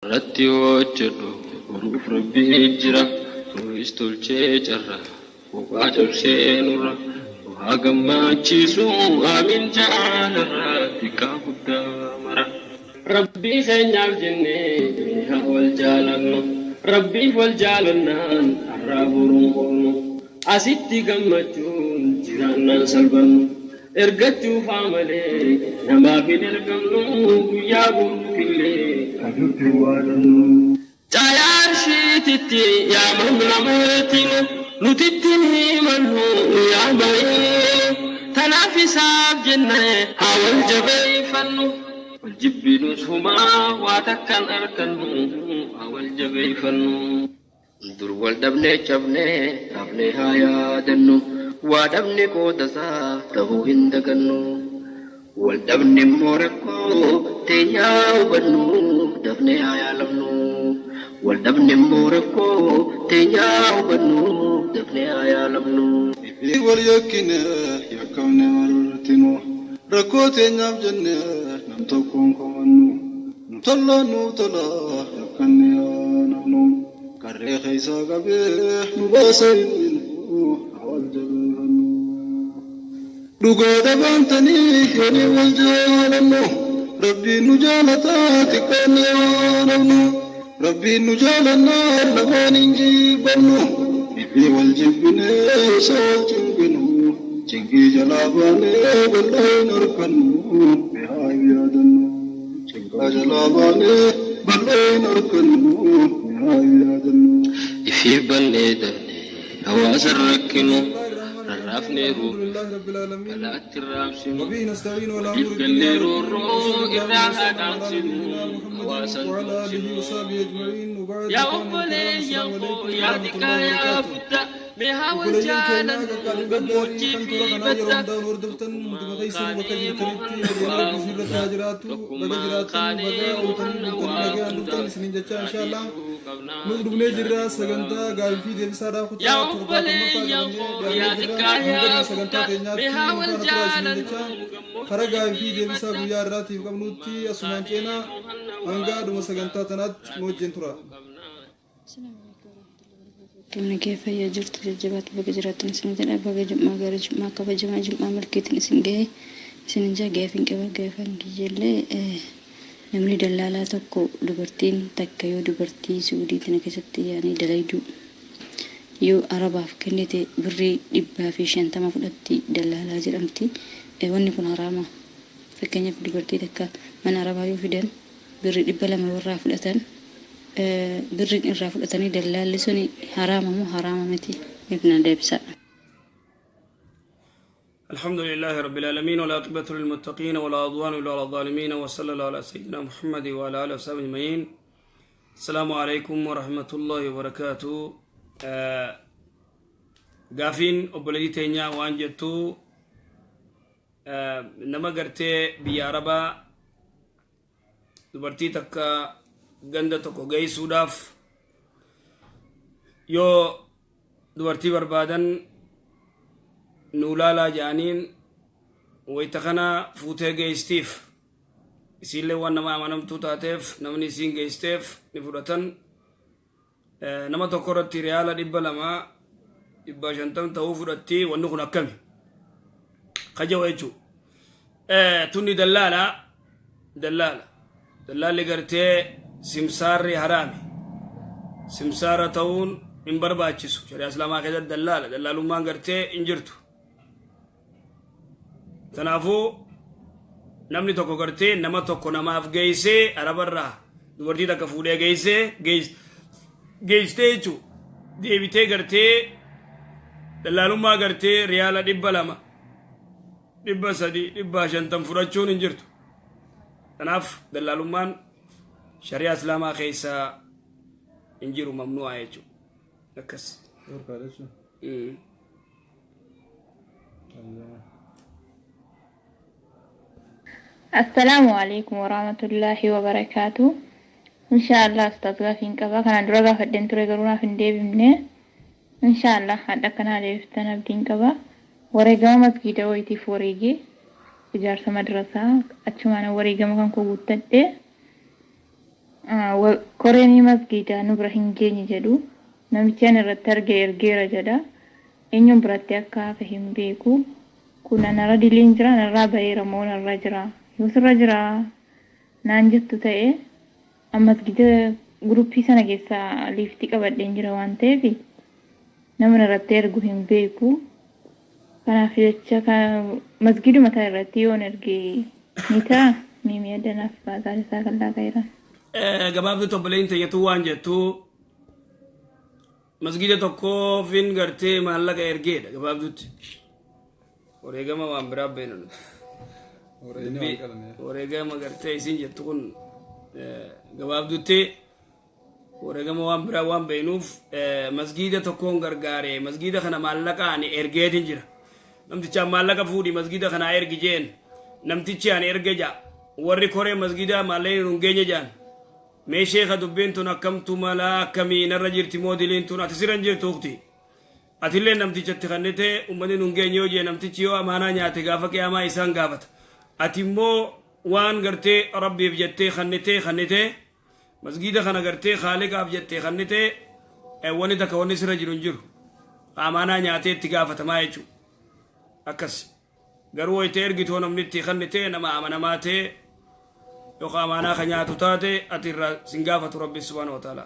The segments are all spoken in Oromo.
Irratti hojjedhu boruuf Rabbii jira. Nuus tolchee carra bobaa cabsee nurra haa gammachiisu amiin jaalarra xiqqaa guddaa mara. Rabbii keenyaaf jennee haa wal jaalannu. Rabbiif wal jaalannaan har'aa boruun oolnu. Asitti gammachuun jiraannaan salphannu. Ergachuuf haa malee namaaf hin ergamnu guyyaa boruufillee kan waadannu. Caayaa arshiititti yaamamna mootiin nutitti himannu yaa ma'iin. Tanaaf isaaf jenne haa wal jabeeffannu. Wal jibbinus humaa waa takkaan argannu haa wal jabeeffannu. Dur wal dhabnee cabnee hafnee haa yaadannu. Waa dhabne qoodasaa ta'uu hin dagannu. Wal dhabne immoo rakkoo teenyaa hubannu dafnee haa yaalamnu. Wal dhabne immoo rakkoo teenyaa hubannu dafnee haa yaalamnu. Ifii wal yakkine yakkamne martinu rakkoo teenyaaf jenne nam tokkoon komannu nu tollaa nu tola yakkanne yaa namnu qarree keessaa qabee nu baasa inni wal jabeeffannu. Dhugaa dhabaantanii yoonii wal jaalannu rabbiin nu jaalataa xiqqoonne yaa namnu rabbiin nu jaalannaa lamaan hin jibbamnu. Ifii wal jibbinee osoo wal cinqinu cinqii jalaa baanee bal'aa hin argannu mi'aa hin yaadannu. Cinqaa jalaa baanee bal'aa hin argannu mi'aa hin yaadannu. Ifii bannee dabnee hawaasa rakkinu rarraafnee الحمد لله رب العالمين balaatti raabsinu. وبه نستعين ولا Waliif أمر gallee الدنيا roorroo وصلى الله irraa haa وسلم على dhaamsinu نبينا محمد hawaasa وعلى آله وصحبه أجمعين وبعد Yaa إخواني الكرام obboleeyyan السلام koo عليكم yaa ورحمة xiqqaa الله yaa وبركاته guddaa mee haa wal Obboleeyyan keenya jaalannu qaqqaaliin gaggaarii gammoojjii kan fi toora kanaa yeroo badda hundaa nu hordoftan hunduma keessan bakka kaanee jirtanitti mo'anna nageenya waa Rabbii isinirratti hunda haa jiraatu baga tokkummaa jiraattan kaanee baga ooltanii mo'anna bultanii waa nagaan hunda dhuftan isiniin jecha inshaallah raadisuu qabnaa nuuf dhufnee jirra biyyaa sagantaa gaaffii fi deebisaadhaa kutaa Yaa 70ffaa obboleeyyan qabannee koo dhiyaannee yaa jirra xiqqaa hanga yaa dhuma sagantaa guddaa mee teenyaatti haa nu wal faana turaa isiniin jaalannu jecha gammoojjii karaa gaaffii fi fi deebisaa badda guyyaa irraatiif qabnutti asumaan kaanee ceenaa mo'anna hanga waa dhuma hunda sagantaa tanaatti nu wajjin tura. raadisuu qabnaa. Namni kee fayyaa jirtu jajjabaatu baga jiraattan isin jedha baga jummaa gaarii jummaa kabajamaa jummaa milkiitiin isin ga'e isin jaa gaafin qaba gaafan kiyyallee namni dallaalaa tokko dubartiin takka yoo dubartii suudii tana keessatti yaanii dalayduu yoo arabaaf kennite birrii 150 fudhatti dallaalaa jedhamti. Wanni kun haraama. Fakkeenyaaf dubartii takka mana arabaa yoo fidan birrii 200 irraa fudhatan birriin irraa fudhatanii dallaalli suni haraama moo haraama miti ibna deebisa. الحمد لله رب العالمين والعاقبة للمتقين ولا عدوان إلا على الظالمين وصلى الله على سيدنا محمد وعلى آله وصحبه أجمعين. السلام عليكم ورحمة الله وبركاته. Gaafiin obboleettii teenyaa waan jettu nama gartee biyya arabaa dubartii takka ganda tokko geessuudhaaf yoo dubartii barbaadan nuu laalaa jedhaniin wayita kana fuutee geestiif isiillee waan nama amanamtuu taateef namni isiin geesteef ni fudhatan. Nama tokko irratti riyaala 200 150 ta'uu fudhatti wanni kun akkami kajawa jechuu tunni dallaala dallaala dallaalli gartee simsaarri haraami simsaara ta'uun hin barbaachisu shari'aa islaamaa keessatti dallaala dallaalummaan gartee hin jirtu. Kanaafuu namni tokko gartee nama tokko namaaf geessee arabarraa dubartii takka fuudhee geessee geessitee jechuu deebitee gartee dallaalummaa gartee riyaala 200 300 150 fudhachuun hin jirtu. Kanaaf dallaalummaan shari'aa islaamaa keessa hin jiru mamnu'a jechuudha. Akkas. Dhorkaa jechuun. Assalaamu alaikum warahmatullaahi wabarakaatu. Inshaallah ustaaz gaafiin qaba. Kanaan dura gaafadheen ture garuu naaf hin deebifne. Inshaallah hadha akkanaa deebiftan abdiin qaba. Wareegama masgiida wayitiif wareegee ijaarsa madrasaa achumaan wareegama kan koo guuttadhe. Koreen masgiidaa nu bira hin geenye jedhu. Namichi ani irratti arge ergeera jedha. Eenyuun biratti akka hafe hin beeku. Kun anarra diliin jira, anarraa baheera moo narra jira? Yoo sirra jira naan jettu ta'e masgiida guruppii sana keessaa liiftii qabadheen jira waan ta'eef nama irratti ergu hin beeku. Kanaaf jecha masgiiduma kana irratti yoon erge ni ta'a. Miimi addanaaf baasaa isaa kan laaqaa. Gabaabduu obboleen teeyyatu waan jettu masgiida tokkoofin gartee maallaqa ergeedha gabaabduutti. Wareegama waan biraa beena nuti. Wareegama gartee isin jettu kun gabaabduutti wareegama waan biraa waan beenuuf masgiida tokkoon gargaare, masgiida kana maallaqa ani ergeetin jira. Namtichaan maallaqa fuudhi masgiida kanaa ergi jeen, namtichi ani erge ja'a. Warri koree masgiidaa maallaqni nun geenye jaan. Mee sheeka, dubbiin tun akkamtu malaa, akkamii, narra jirti moo diliin tun? Ati siran jirtu ukti. Atillee namtichatti kannite ummanni nun geenye yoo jee, namtichi yoo amaanaa nyaate gaafa qiyaamaa isaan gaafata. Ati immoo waan gartee rabbiif jettee kannitee masgiida kana gartee haaliqaaf jettee kannitee, wanni takka wanni sirra jiru hin jiru. Amaanaa nyaatee itti gaafatamaa jechuudha. Akkas. Garuu wayitee ergitoo namni itti kannitee nama amanamaa ta'e yookaan amaanaa ka nyaatu taate, ati irraa sin gaafatu rabbi subhaanahu wa ta'ala.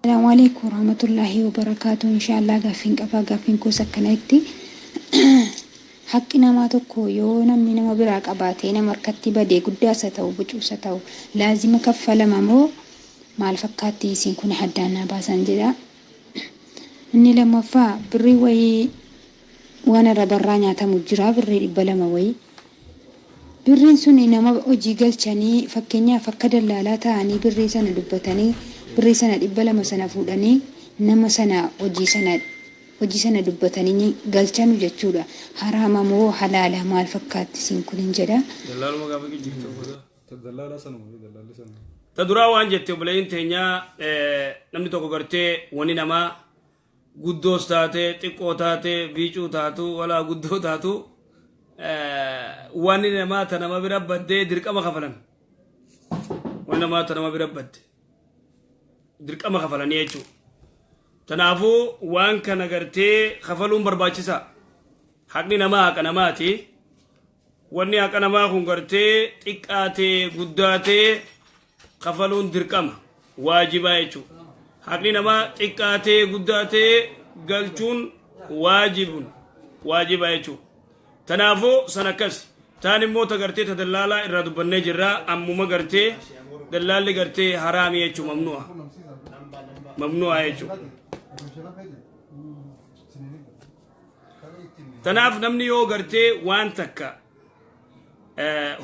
Salaamu alaikum warahmatullahi wabarakaatu. Inshaallah gaaffiin qabaa, gaaffiin koos akkanatti: haqqi namaa tokko yoo namni nama biraa qabaatee nama harkatti badee, guddaas haa ta'u bocuus haa ta'u, laazima kaffalama moo maal fakkaatti isiin kun haddaannaa baasan jedha. Inni lammaffaa, birrii wayii waan irra barraa nyaatamu jira, birrii 200 wayii. Birriin sun nama hojii galchanii, fakkeenyaaf akka dallaalaa ta'anii birrii sana dubbatanii, birrii sana 200 sana fuudhanii nama sana hojii sana dubbatanii galchanu jechuudha. Haraama moo halaala, maal fakkaatti isiin kun hin jedha. Dallaaluma gaafa jirtu booda. Dallaalaa sanuma, dallaalli sanuma. Ta duraa waan jette obboleeyyiin teenyaa, namni tokko gartee wani namaa guddoos taate xiqqoo taate biicuu taatu walaa guddoo taatu, wanni namaa ta nama bira baddee dirqama kafalan. Wanni namaa ta nama bira badde dirqama kafalanii jechuudha. Kanaafuu waan kana gartee kafaluun barbaachisaa. Haqni namaa haqa namaati. Wanni haqa namaa kun gartee xiqqaatee guddaatee kafaluun dirqama waajibaa jechuudha. Haqni namaa xiqqaatee guddaatee galchuun waajibun waajibaa jechuudha. Kanaafuu san akkas taan immoo ta gartee ta dallaalaa irraa dubbannee jirra. Ammuma gartee dallaalli gartee haraamii jechuudha, mamnu'a. Mamnu'a jechuudha. Tanaaf namni yoo gartee waan takka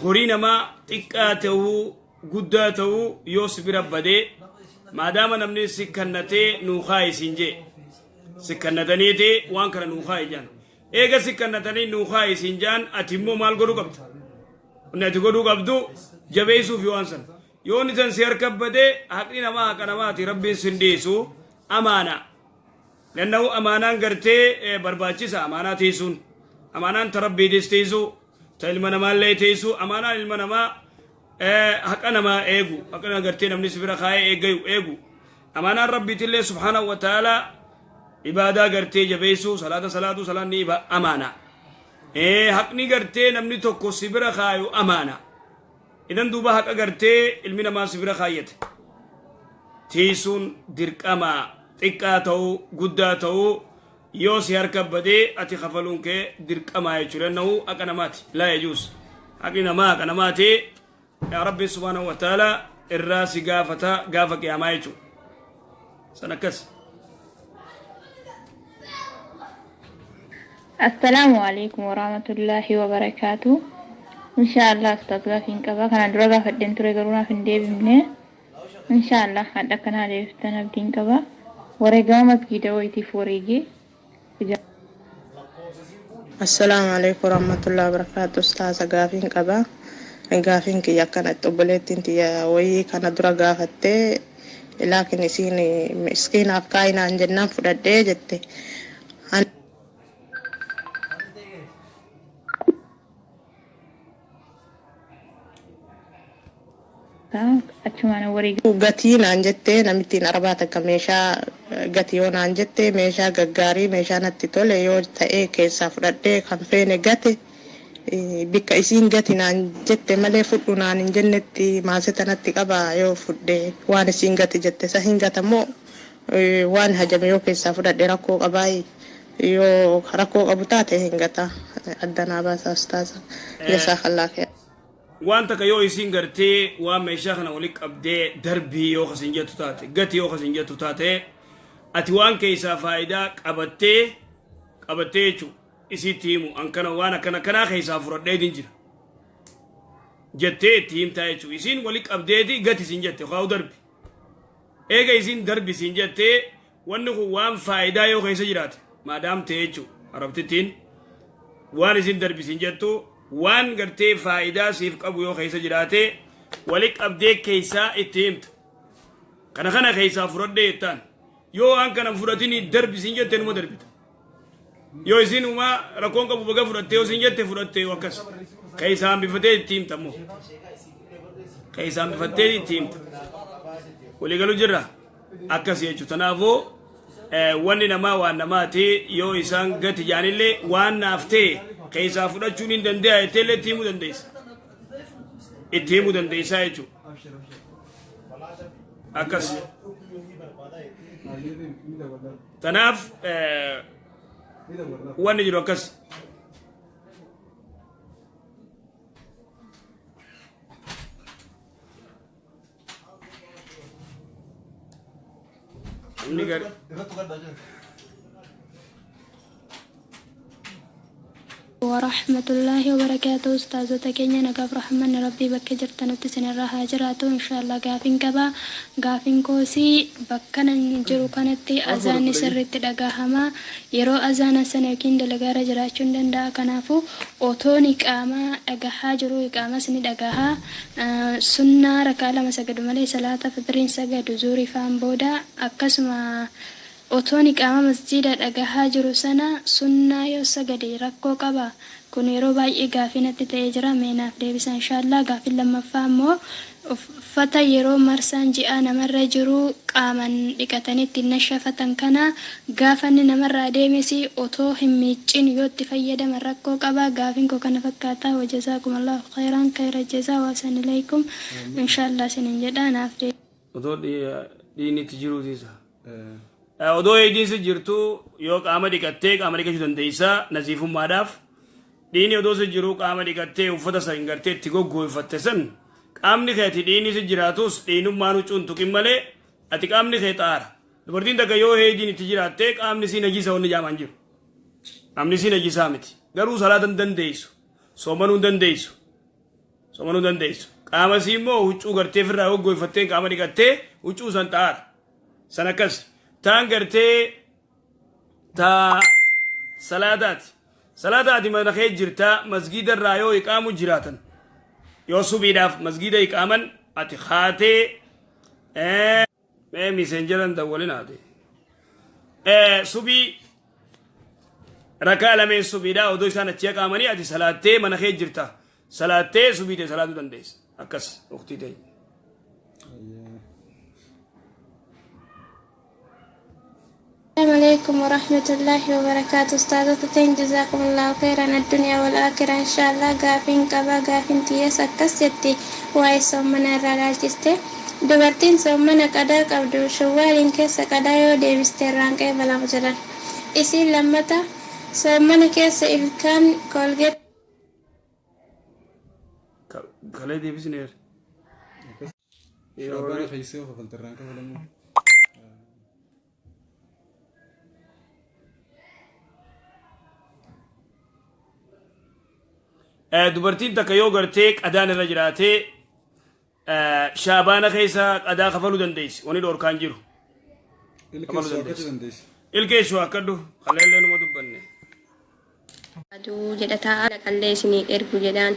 horii namaa xiqqaa ta'uu guddaa ta'uu yoo si bira badee, maadaama namni si kannatee nuu kaayi siin jee, si kannataniiti waan kana nuu kaayi jaan, eega si kannatanii nuu kaayi siin jaan, ati immoo maal godhuu qabda? Inni ati godhuu qabdu jabeessuuf yoo waan sana yoo inni san si harka badee, haqni namaa haqa namaati, rabbiin sin dhiisu. Amaanaa lanna'u amaanaan gartee barbaachisa. Amaanaa tiisuun, amaanaan ta rabbiitis tiisu, ta ilma namaallee tiisu. Amaanaan ilma namaa haqa namaa eegu, haqa gartee namni si bira kaayee eeggayu eegu. Amaanaan rabbiitillee subhaanahu wa ta'aalaa ibaadaa gartee jabeessuu, salaata salaatu, salaanni amaanaa. Haqni gartee namni tokko si bira kaayu amaanaa. Idan duuba haqa gartee ilmi namaa si bira kaayyate tiisuun dirqama. Xiqqaa ta'uu guddaa ta'uu yoo si harka badee, ati kafaluun kee dirqamaa jechuudha. Na'uu haqa namaati laa yajuus. Haqni namaa haqa namaati. Yaa rabbi subhaanahu wa ta'ala irraa si gaafata gaafa qiyaamaa jechuudha. San akkas. Assalaamu alaikum warahmatullahi wabarakaatu. Inshaallah ustaaz, gaafiin qaba. Kanaan dura gaafadheen ture garuu naaf hin deebifne. Inshaallah hadha akkanaa deebiftan abdiin qaba. Wareegama masgiida wayitiif wareegee. Assalaamu alaikum warahmatullahi wabarakatuh. Ustaaza, gaafiin qaba. Gaafiin kiyya akkanatti: obboleettiin tiyya wayii kana dura gaafattee, laakiin isiin miskiinaaf kaayinaan jennaan fudhadhee jette. Achumaan wareegama. Gatii naan jettee namittiin arbaa takka meeshaa gatii yoo naan jettee meeshaa gaggaarii meeshaa natti tole yoo ta'e keessaa fudhadhee kan feene gate bikka isiin gati naan jette malee fudhu naan hin jennetti maaseta natti qaba yoo fudhe waan isiin gati jette isa hin gatamoo waan hajame yoo keessaa fudhadhe rakkoo qabaayi yoo rakkoo qabu taate hin gata addanaa baasaa ustaaza jazaakallaa kheer. Waan takka yoo isiin gartee waan meeshaa kana walitti qabdee darbii yoo kasin jettu taate, gati yoo kasin jettu taate, ati waan keessaa faayidaa qabattee qabattee jechuudha isiitti himu an kana waan akkana kanaa keessaa fudhadheetiin jira jettee itti himtaa jechuudha. Isiin walitti qabdeeti gati isin jette yookaan darbi. Eega isiin darbi isin jettee wanni kun waan faayidaa yoo keessa jiraate maadaam ta'e jechuudha arabtittiin waan isin darbi isin jettu waan gartee faayidaa siif qabu yoo keessa jiraate walitti qabdee keessaa itti himta. Kana kana keessaa fudhadhee jettaan yoo waan kana fudhatini darbi isin jette numa darbita. Yoo isin uumaa rakkoon qabu baga fudhattee yoo isin jette fudhattee yoo akkas keessaa hambifatee itti himta immoo keessaa hambifattee itti himta. Waliigaluu jirra akkas jechuudha. Kanaafuu wanni namaa waan namaati yoo isaan gati jaanillee waan naaf ta'e keessaa fudhachuun hin danda'a jettee illee itti himuu dandeessa. Itti himuu dandeessaa jechuudha. Akkas. Kanaaf wanni jiru akkas. Inni gar ورحمة الله وبركاته أستاذة كينيا نقاف رحمن ربي بك جرتنوتي سنرى هاجراتو إن شاء الله قافين كبا قافين كوسي بكنا نجرو كانتي أزاني سرت دقاهما يرو أزانا سنة يكين دلقارة جراتشون دندا كنافو أوتوني كاما دقاها جرو إقامة سني دقاها سنة ركالة مسجد ملي صلاة فطرين سجد زوري فان بودا أكسما Otoon iqaama masjiida dhagahaa jiru sana sunnaa yoo sagade rakkoo qaba. Kun yeroo baay'ee gaafii natti ta'ee jira. Meenaaf deebisa inshaallah. Gaafiin lammaffaa immoo uffata yeroo marsaan ji'aa namarra jiru qaaman dhiqatanii ittiin nashafatan kana gaafa inni namarraa deemes otoo hin miiccin yoo itti fayyadaman rakkoo qaba. Gaafiin koo kana fakkaata. Wajazaakumallahu khayran khayra jazaa wa alaykum. Inshaallah isinin jedha naaf deebisa. Otoo dhiinni itti jiruutiisa. Odoo eegiinsi jirtu yoo qaama dhiqattee qaama dhiqachuu dandeessaa nasiifummaadhaaf dhiini odoo si jiru qaama dhiqattee uffata san gartee itti goggoofatte san qaamni keeti dhiini si jiraatus dhiinummaan huccuun tuqin malee ati qaamni kee xaara. Dubartiin takka yoo heejiin itti jiraattee qaamni sii najisa wanni jaamaan jiru. Qaamni sii najisaa miti. Garuu salaata hin dandeessu. Soomanuu hin dandeessu. Soomanuu hin dandeessu. Qaama sii immoo huccuu gartee ofirraa goggoofattee qaama dhiqattee huccuu san xaara. San akkas. Taan gartee taa salaataati. Salaataati mana kee jirta masgiida irraa yoo iqaamu jiraatan yoo subiidhaaf masgiida iqaaman ati kaatee mee miseenjaran dawwalin haate. Subii rakaa lameen subiidhaa odoo isaan achi iqaamanii ati salaattee mana kee jirta. Salaattee subii ta'e salaatuu dandeessa. Akkas waqtii ta'e. السلام عليكم ورحمة الله وبركاته أستاذتين جزاكم الله خيرا الدنيا والآخرة إن شاء الله قافين قبا قافين تيس أكستي واي سومنا رالالجستي dubartiin soomana qadaa qabdu shawwaaliin keessa qadaa yoo deebiste irraan qeebalamu jedhan. Isiin lammata soomana keessa ilkaan kolgeet Kalee deebisneer. Shaabaana keessee kafaltirraan kafalamu. Dubartiin takka yoo gartee qadaan irra jiraatee shaabaana keessa qadaa kafaluu dandeessi. Wani dhorkaan jiru. Ilkeessuu akkachuu dandeessi. Ilkeessuu akkadhu kaleellee numa dubbanne. Aduu jedha taa'aa qallee isinii ergu jedhaan.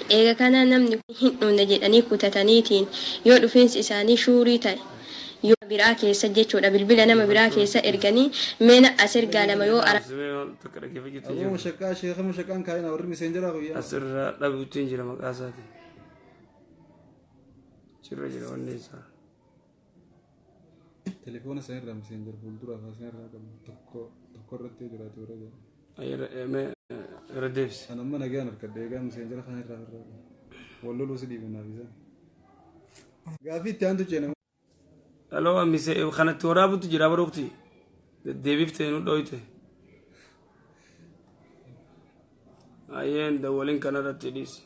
Eega kana namni hin dhumne jedhanii kutataniitiin yoo dhufiinsi isaanii shuurii ta'e yoo biraa keessa jechuudha bilbila nama biraa keessa erganii meena as ergaa lama yoo ara Aboo mashaqqaa sheeka mashaqqaan kaayina warri miseenjaraa guyyaa. Asirraa dhabuutti hin jira maqaa isaatiin. Sirra jira wanni isaa. Telefoona san irraa Messenger fuuldura afaan irraa qabna tokko tokko irratti jiraate warra jedhu. Irra deebisi. Kan amma nagaan harkadhe egaa Messenger kana irraa irraa wal loluu si dhiibinaaf isa. Gaafii itti aantu ceena. Aloo mise kanatti waraabutu jira baruukti. Deddeebiftee nu dhoyte. Ayyeen dawwaliin kanarratti dhiisi.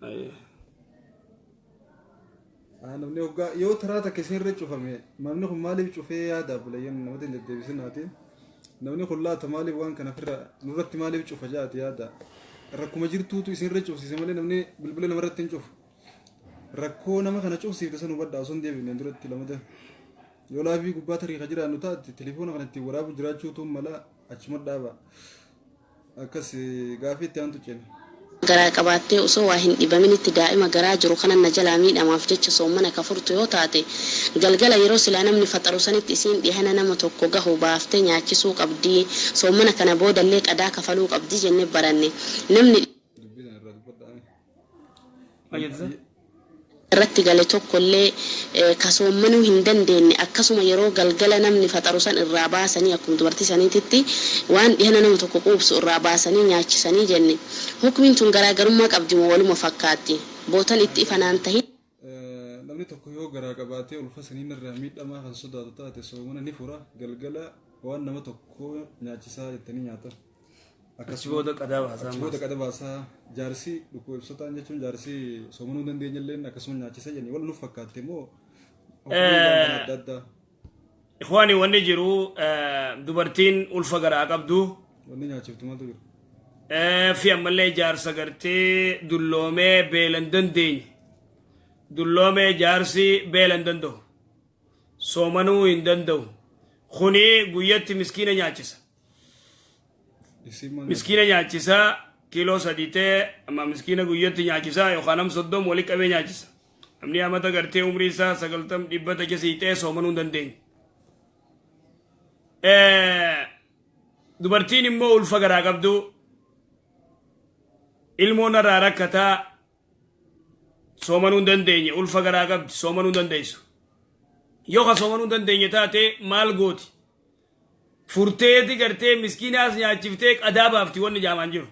Ayyee. Namni hoggaa yoo taraa takka isin irra cufame namni kun maaliif cufee yaada bulayyan namatti hin deddeebisinaati. Namni kun laata maaliif waan kana ofirra nurratti maaliif cufa jaati yaada. Rakkuma jirtuutu isin irra cufsiise malee namni bilbila namarratti hin cufu. Rakkoo nama kana cufsiifte san hubadhaa osoo hin deebifneen duratti lamata. Yoo laafii gubbaa tarii ka jiraannu taate telefoona kana ittiin waraabu jiraachuutu mala achuma dhaaba. Akkas gaafii itti aantu ceena. Garaa qabaattee osoo waa hin dhibaminitti daa'ima garaa jiru kanan na jalaa miidhamaaf jecha soommana ka furtu yoo taate, galgala yeroo silaa namni faxaru sanitti isiin dhihana nama tokko gahu baaftee nyaachisuu qabdi, soommana kana boodallee qadaa kafaluu qabdi jenne baranne. Namni. Dubbii tana irraa dubbadhaa mee. Maal jette sa? irratti gale tokkollee ka soommanuu hin dandeenne akkasuma yeroo galgala namni faxaru san irraa baasanii akkuma dubartii saniititti waan dhihana nama tokko quubsu irraa baasanii nyaachisanii jenne. Hukmiin tun garaagarummaa qabdi moo waluma fakkaatti? Bootan itti ifa naan tahin. Namni tokko yoo garaa qabaatee ulfa saniin irraa miidhamaa kan sodaatu taate soomana ni fura galgala waan nama tokkoo nyaachisaa jettanii nyaata. Achi booda qadaa baasaa Achi booda ammas. qada baasaa jaarsi dhukkubsataan jechuun jaarsi soomanuu hin dandeenye illeen akkasuma nyaachisa jenni wal nuuf fakkaatte moo hukumiin waan kana adda addaa. Ikhwaani wanni jiru dubartiin ulfa garaa qabdu Wanni nyaachiftu maaltu jira? fi ammallee jaarsa gartee dulloomee beela hin dandeenye dulloomee jaarsi beela hin danda'u soomanuu hin danda'u kuni guyyatti miskiina nyaachisa. Miskiina nyaachisa kiiloo 3 ta'e amma miskiina guyyatti nyaachisa yookaan nam 30 wali qabee nyaachisa. Namni amata gartee umrii isaa 90 dhibba ta'e siixee soomanuu hin dandeenye. Dubartiin immoo ulfa garaa qabdu ilmoon irraa rakkataa soomanuu hin dandeenye ulfa garaa qabdi soomanuu hin dandeessu. Yoo ka soomanuu hin dandeenye taate maal gooti? Furteeti gartee miskiinaas nyaachiftee qadaa baafti wanni jaamaan jiru.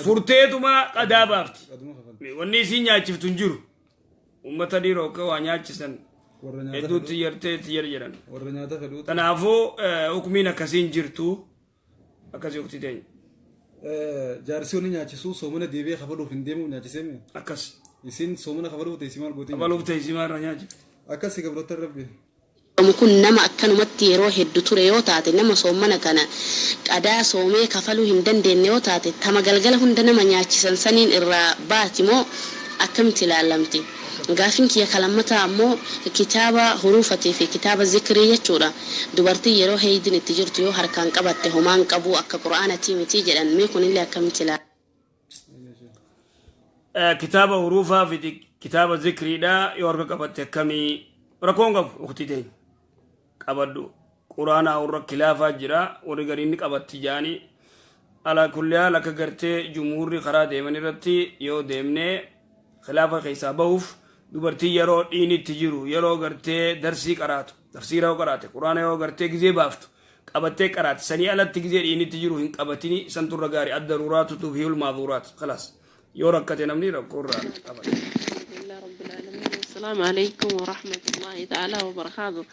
Furteetuma qadaa baafti. Wanni isiin nyaachiftu hin jiru. Uummata dhiiroo akka waa nyaachisan hedduutti yartee itti jedhan. Warra nyaata fedhuu. Kanaafuu hukumiin akkasii hin jirtu. Akkasii ukti teenya. Jaarsi wanni nyaachisuu soomana deebi'ee kafaluuf hin deemu nyaachisee mee? Akkas. Isiin soomana kafaluuf teessii maal gootee? Kafaluuf teessii maal irraa nyaachifte? Akkasii gabroota Rabbi. Kun nama akkanumatti yeroo heddu ture yoo taate, nama soommana kana qadaa soomee kafaluu hin dandeenne yoo taate, tama galgala hunda nama nyaachisan saniin irraa baati moo akkamitti ilaallamti? Gaafin kiyya ka lammataa ammoo kitaaba huruufatii fi kitaaba zikrii jechuudha. Dubartiin yeroo heeydin itti jirtu yoo harkaan qabatte homaa hin qabuu akka qur'aanatii mitii jedhan mee kunillee akkamitti ilaalama? Kitaaba huruufaa fi kitaaba zikriidha yoo harka qabatte akkamii rakkoon qabu uktii teenya qabadhu quraanaa warra kilaafaa jira warri gariin ni qabatti jaanii ala kulli haal akka gartee jumhuurri karaa deeman irratti yoo deemne khilaafa keessaa bahuuf dubartii yeroo dhiinitti jiru yeroo gartee darsii qaraatu tafsiira yoo qaraate quraana yoo gartee gizee baaftu qabattee qaraati sanii alatti gizee dhiinitti jiru hin qabatini santu irra gaari addaruuraatu tubhihul maadhuuraat khalaas yoo rakkate namni rakkoo irraa qabata. Alhamdulillah Rabbil Aalamiin Assalaamu Aleykum Warahmatullaahi Ta'aalaa Wabarakaatuh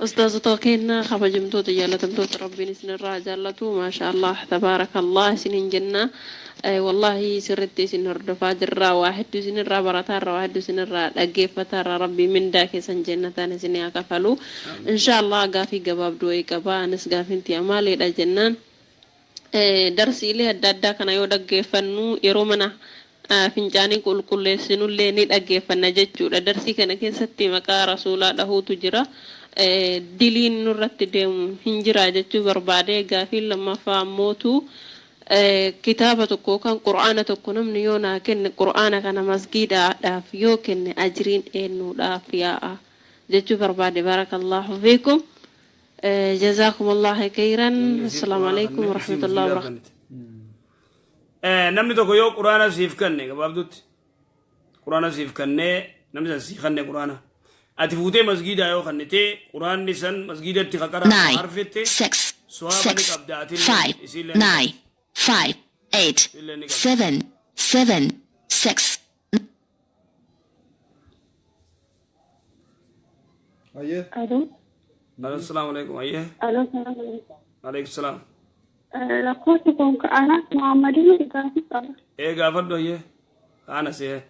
Ustaazota keenna kabajamtoota jaalatamtoota Rabbiin isinirraa haa jaallatu Maashaa Allaah Tabaarakallaah isiniin jenna Wallaahi sirritti isin hordofaa jirra waa hedduu isinirraa barataarra waa hedduu isinirraa dhaggeeffataarra Rabbii mindaa keessan jennataan isinii haa kafalu Inshaa Allaah gaafii gabaabduu wayii qaba anis gaafiin tiya maaliidha jennaan Darsiilee adda addaa kana yoo dhaggeeffannu yeroo mana fincaanii qulqulleessinullee ni dhaggeeffanna jechuudha. Darsii kana keessatti maqaa Rasuulaa dhahuutu jira. Diliin nurratti deemu hin jiraa jechuu barbaade. Gaafiin lammaffaa ammootu kitaaba tokko yookaan Qur'aana tokko namni yoo naa kenne Qur'aana kana masgiidaadhaaf yoo kenne ajriin eennuudhaaf yaa'a jechuu barbaade. Baarakallaahu fiikum. Jazaakumallaahi keyran. Namni isii Assalaamu quraana aleykum kanne isii warahmatullaahi masgiidaaf wabarakaatuh. kennite. Namni tokko yoo quraana siif kenne gabaabdutti quraana siif kennee namni san sii kenne quraana ati fuutee masgiidaa yoo kennite quraanni san masgiidatti qaqara 9, harfette 6, suwaaba ni 6, qabda atillee 5, isiillee ni 9, 5, 8, isiillee ni qabda. 7, 7, 6, Ayyee. Aloo. Assalaamu alaikum ayyee. Aloo salaam alaikum. Alaikum salaam. Lakkoofsi kun Anas Muhammadin gaafii qaba. Ee gaafadhu ayyee. Anas ee.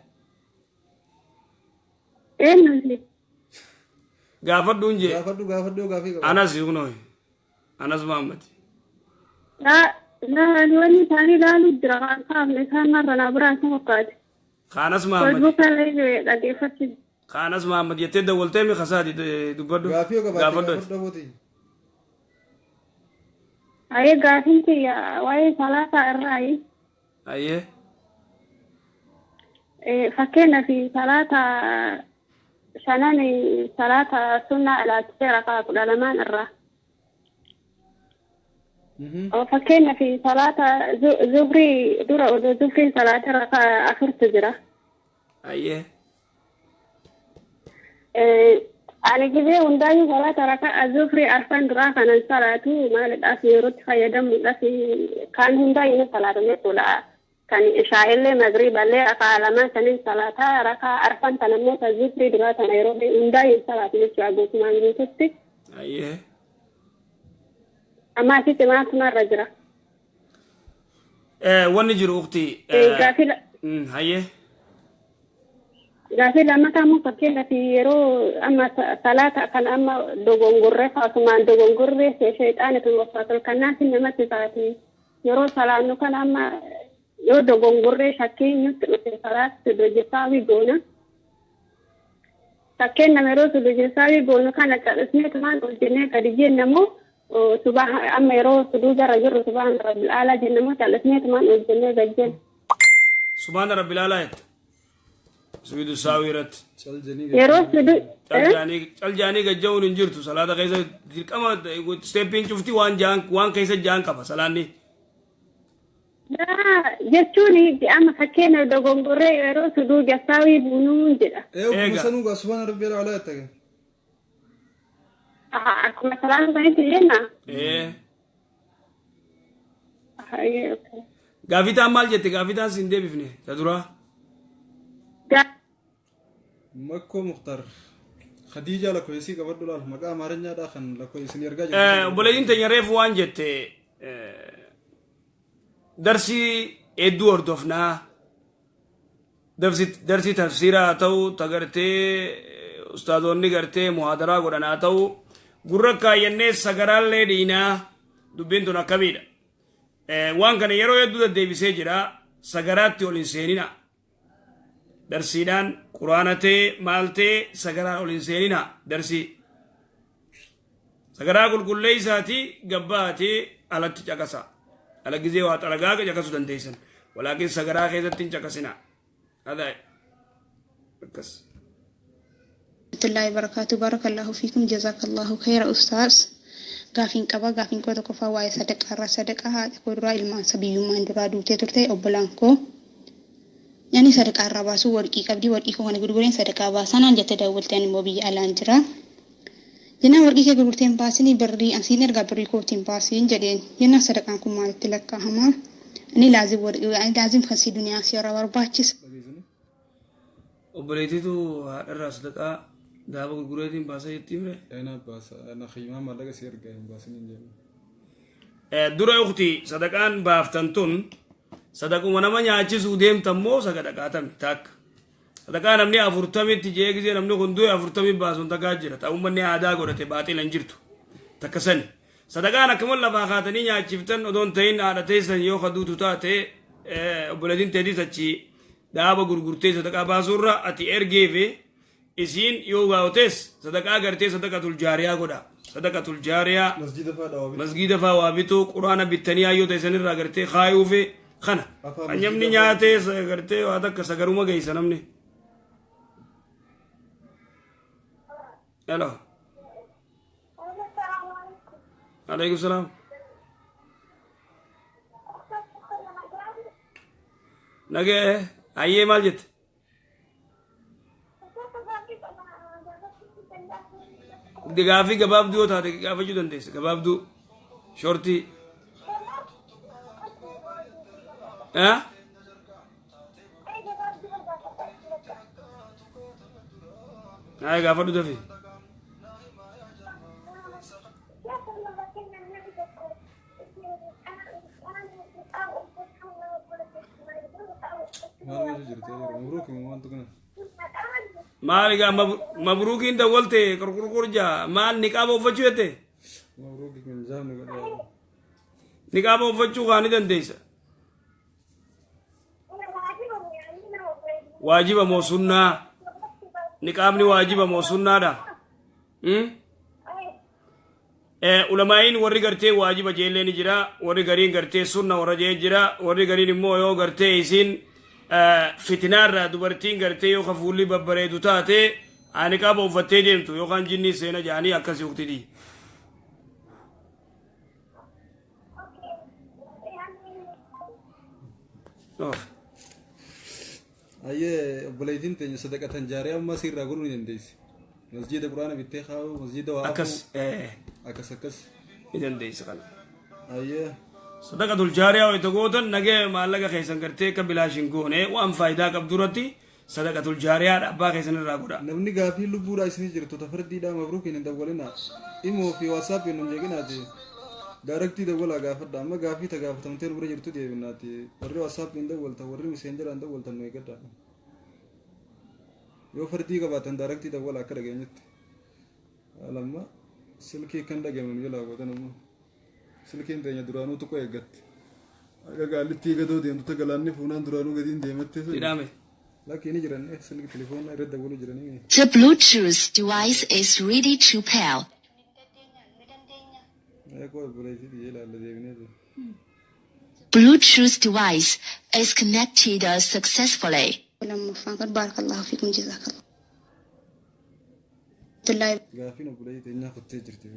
Eenyu Gaafadhu hin jee. Gaafadhu gaafadhu gaafii qaba. Anas kunoo. Anas Muhammad. Laa laa wanni isaanii ilaaluu jira kan kaafne isaan narra naa biraa isa fakkaate. Anas Muhammad. Feesbuuka illee dhaggeeffachuu. Anas Muhammad jettee dawwaltee mi kasaati dubbadhu. Gaafii yoo qabaatte Gaafadhu. gaafadhu abooti. Ayee gaafiin kiyya waa'ee salaataa irraayi. Ayyee. Fakkeenyaaf salaata shanan salaata sunnaa ilaalchisee rakaa 12 irraa. Fakkeenyaaf salaata zuhrii dura odoo zuhriin salaata rakaa afurtu jira. Ayyee. Ani gizee hundaayyuu salaata rakaa zuhrii arfan duraa kanan salaatu maalidhaaf yerootti fayyadamuudhaaf kan hundaayyuu ni salaatu jechuudha. Kan ishaa'illee magriiballee rakaa lamaan sanin salaata rakaa arfan tan ammoo ta zuhrii duraa tana yeroo hundaayyuu salaatu jechuudha guutumaan guututti. Ayyee. Amma asitti maaltu narra jira? Wanni jiru ukti. Gaafii Ayyee. Gaafii lammataa immoo fakkeenyaaf yeroo amma salaata kan amma dogongorree asumaan dogongorree sheexaanitu waffaatul kanaafi namatti taate yeroo salaannu kan amma yoo dogongorree shakkiin nutti dhufe salaatti hojjetaa goona. Fakkeenyaaf yeroo hojjetaa goonu kana callisnee tumaan hojjennee gadi jennamoo subaa amma yeroo suduudarra jirru subhaan rabbil aalaa jennamoo callisnee tumaan hojjennee gadi jenna. Subhaana rabbil aalaa jette. Sujuudu saawii irratti. Yeroo sudu Cal jaanii gajja'uun hin jirtu salaata keessa dirqama steppiin cufti waan jaan waan keessa jaan qaba salaanni. Jechuun amma fakkeenya dogongorree yeroo suduuda saawii buunuu jedha. Ee ogguma sanuu gaa subhaana rabbil aalaa jette. Akkuma salaata sanitti jenna. Ee. Gaafitaan maal jette gaafitaan sin deebifne ta duraa. Makkoo Muktar. Khadiija lakkoofsii qabadhu laal maqaa Amaarinyaadhaa kan lakkoofsi ergaa jirtu. Obboleeyyiin teenya reefu waan jette darsii hedduu hordofnaa darsii tafsiiraa haa ta'u ta gartee ustaazoonni gartee muhaadaraa godhan haa ta'u gurra kaayyannee sagaraallee dhiinaa dubbiin tun akkamiidha. Waan kana yeroo hedduu deddeebisee jira sagaraatti ol hin seenina. Darsiidhaan quraana ta'e maal ta'e sagaraan ol hin seenina darsii. Sagaraa qulqulleessaati gabbaati alatti caqasa. Ala gizee waa xalagaa caqasuu dandeessan. Walaakin sagaraa keessatti hin caqasina. Hadaa akkas. Warahmatullahi wabarakatuh. Barakallahu fiikum. Jazakallahu khaira ustaaz. Gaafiin qaba. Gaafiin koo tokkoffaa waa'ee sadaqaa irraa sadaqaa haadha koo duraa ilmaan sabiyyummaan duraa duutee turte obbolaan koo. Yaani sadaqaa irraa baasuu warqii qabdi warqii koo kana gurgureen sadaqaa baasanaan jette daawwalteen immoo biyya alaan jira. Jennaan warqii kee gurgurteen baasinii birrii ansiin ergaa birrii kootiin baasiin jedheen jennaan sadaqaan kun maalitti lakkaa'ama? Ani laazim warqii ani laazim kan si duniyaa si irraa barbaachisa. Obboleettiitu haadharraa sadaqaa daaba gurgureetiin baasa jetti himre. Ena baasa ana xiimaa maallaqa si ergaa hin baasin hin jedhu. Dura ukti sadaqaan baaftan tun sadaquma nama nyaachisuu deemtan moo sadaqaa tami takka. Sadaqaa namni 40tti jee gisee namni kun du'e 40 baasuun takkaa jira. Ta'u uummanni aadaa godhate baaxila hin jirtu. Takka sani. Sadaqaan akkuma lafaa kaatanii nyaachiftan odoon ta'in haadha teessan yoo kaduutu taate obboleettiin teetis achi dhaaba gurgurtee sadaqaa baasuurra ati ergeefi isiin yoo gaa'otes sadaqaa gartee sadaqatul jaariyaa godha. Sadaqatul jaariyaa. Masjida fa'aa dhaawaa bitu. Masgiida fa'aa waa bitu quraana bittanii hayyoo teessanirraa gartee kaayuufi kana. Afaan Kan namni masjiida nyaatee gartee waa takka sagaruma geessa namni. Hello. Alaikum salaam. Nagee hayyee maal jette? Gaafii gabaabduu yoo taate gaafachuu dandeessa. Gabaabduu shortii. Eh? Hayi gaafadhu dafi. Maal keessa jirti? Mabruuk immoo maaltu kana? Maal egaa mabruukiin dawwalte qurqurqur jaa maal niqaaba uffachuu jette? Mabruuk kan jaamni godhaa. Niqaaba uffachuu kaa ni dandeessa. Waajiba moo sunnaa? Niqaabni waajiba moo sunnaadha? Hmm? Ulamaa'iin warri gartee waajiba jeellee ni jira, warri gariin gartee sunna warra jee jira, warri gariin immoo yoo gartee isiin fitinaarraa dubartiin gartee yoo ka fuulli babbareedu taate niqaaba uffattee deemtu yookaan jinnii seena jedhanii akkasii uktidii. Ayyee obboleettiin teenya sadaqatan jaaree amma sirraa godhuu ni dandeessi. Masjiida quraana bittee kaa'uu, masjiida waa Akkas akkas akkas. Ni dandeessi kana. Ayyee. Sadaqatul jaariyaa wayita gootan nagee maallaqa keessan gartee akka bilaash hin goone waan faayidaa qabdu irratti sadaqatul jaariyaadha abbaa keessan irraa godha. Namni gaafii lubbuudhaa isinii jirtu ta fardiidhaa mabruukiin hin dawwalina. Imoo fi WhatsAppiin nun jeeqinaati. Daaraktii dawwalaa gaafadha. Amma gaafii ta gaafatamtee nu bira jirtu deebinaati. Warri WhatsAppiin dawwaltan warri miseenjaraan dawwaltan nu eeggadha. Yoo fardii qabaatan daaraktii dawwalaa akka dhageenyutti. Lamma silkii kan dhageenyu nu jalaa gootan ammoo. Silkiin teenya duraanuu tuquu eeggatti. Akka gaallittii gadoo deemtu ta galaanni fuunaan duraanuu gadiin deematte. Hidhaame. Lakkii ni jiran silki telefoona irra dawwaluu jiranii. The Bluetooth device is ready to pair. Eekoo obboleettii xiyya ilaalla deebinee jiru. Bluetooth device is connected successfully. Lammaffaan kan baarakallahu fiikum jazaakallah. Abdullahi Gaafiin obboleettii teenyaa kuttee jirti.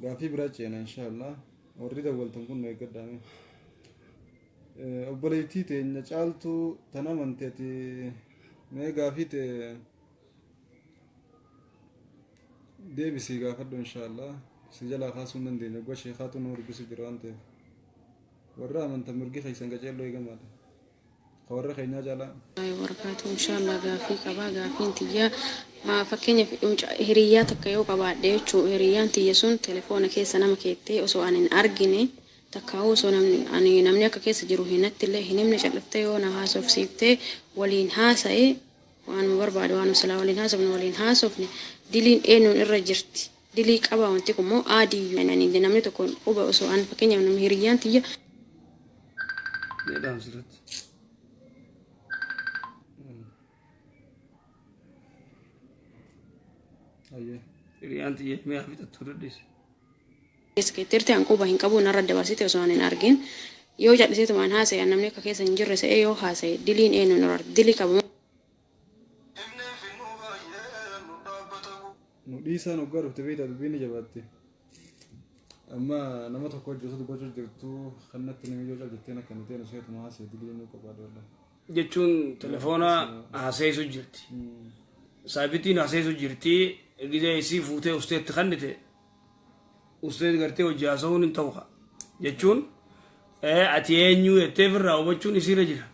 Gaafii biraa ceena inshaallah. Warri dawwaltan kun nu eeggadhaame. Obboleettii teenya caaltuu tan amante ati mee gaafii tee deebisii gaafadhu inshaallah. Si jalaa kaasuu hin dandeenya. Gwa sheekaatu nu dubbisu jira waan ta'eef. Warra amantan mirgi keessan qaceelloo eegamaadha. Ka warra keenyaa caalaa. Wabarakaatu inshallah gaafii qabaa gaafiin tiyya fakkeenyaaf hiriyyaa takka yoo qabaadhe jechuu hiriyyaan tiyya sun telefoona keessa nama keettee osoo ani hin argine takkaa'uu osoo namni ani namni akka keessa jiru hinatti illee hin himne calliftee yoo na haasofsiiftee waliin haasa'e waanuma barbaade waanuma silaa waliin haasofne waliin haasofne diliin eenyuun irra jirti dilii qabaa wanti kun moo aadiyyuu ani namni tokko quba osoo an fakkeenyaaf namni hiriyyaan tiyya Ni dhaamsirratti. Ayyee. Hiriyaan tiyya himee haa fixattuu dadheesse. Keessa keetteerti an quba hin qabu narra dabarsite osoo an hin argin yoo calliseetumaan haasa'e namni akka keessa hin jirre se'ee yoo haasa'e diliin eenyuun irra dilii qabu Nu dhiisaan hoggaa dhufte beektaa dubbiin ni jabaatti. Amma nama tokko hojii osoo dubbachuu jirtu kan natti namni yoo cal jetteen akka nuti eenyu seetuma haasa'e dilii nu qabaadha wallah. Jechuun telefoona haasa'eesu jirti. Saabitiin haasa'eesu jirti. Gizee isii fuutee usteetti kannite usteet gartee hojii haasa'uun hin ta'u ka. Jechuun ati eenyu jettee ofirraa hubachuun isiirra jira.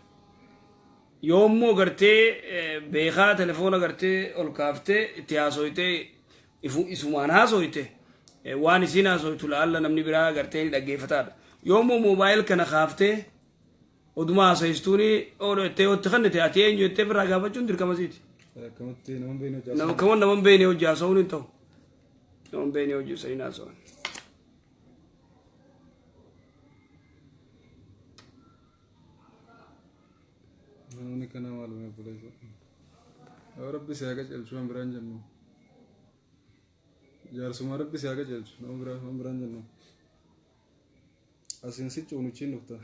Yoo immoo gartee beekaa telefoona gartee ol kaaftee itti haasoytee isumaan haasoyte waan isiin haasoytu la'alla namni biraa gartee ni dhaggeeffataadha. Yoo immoo moobaayil kana kaaftee oduma haasoystuuni oodho jettee yoo itti kennite ati eenyu jettee ofirraa gaafachuun dirqama siiti. Akkamatti nama hin beekne hojii Nama kama nama hin beekne hojii haasa'uun hin ta'u. Nama hin beekne hojii saniin haasa'uun. Namni kana maaluma obboleessa. Yaa Rabbi si haa qajeelchu waan biraan jennu. Jaarsuma Rabbi si haa qajeelchu nama biraa waan biraan jennu. Asiin si cuunuchiin dhufta.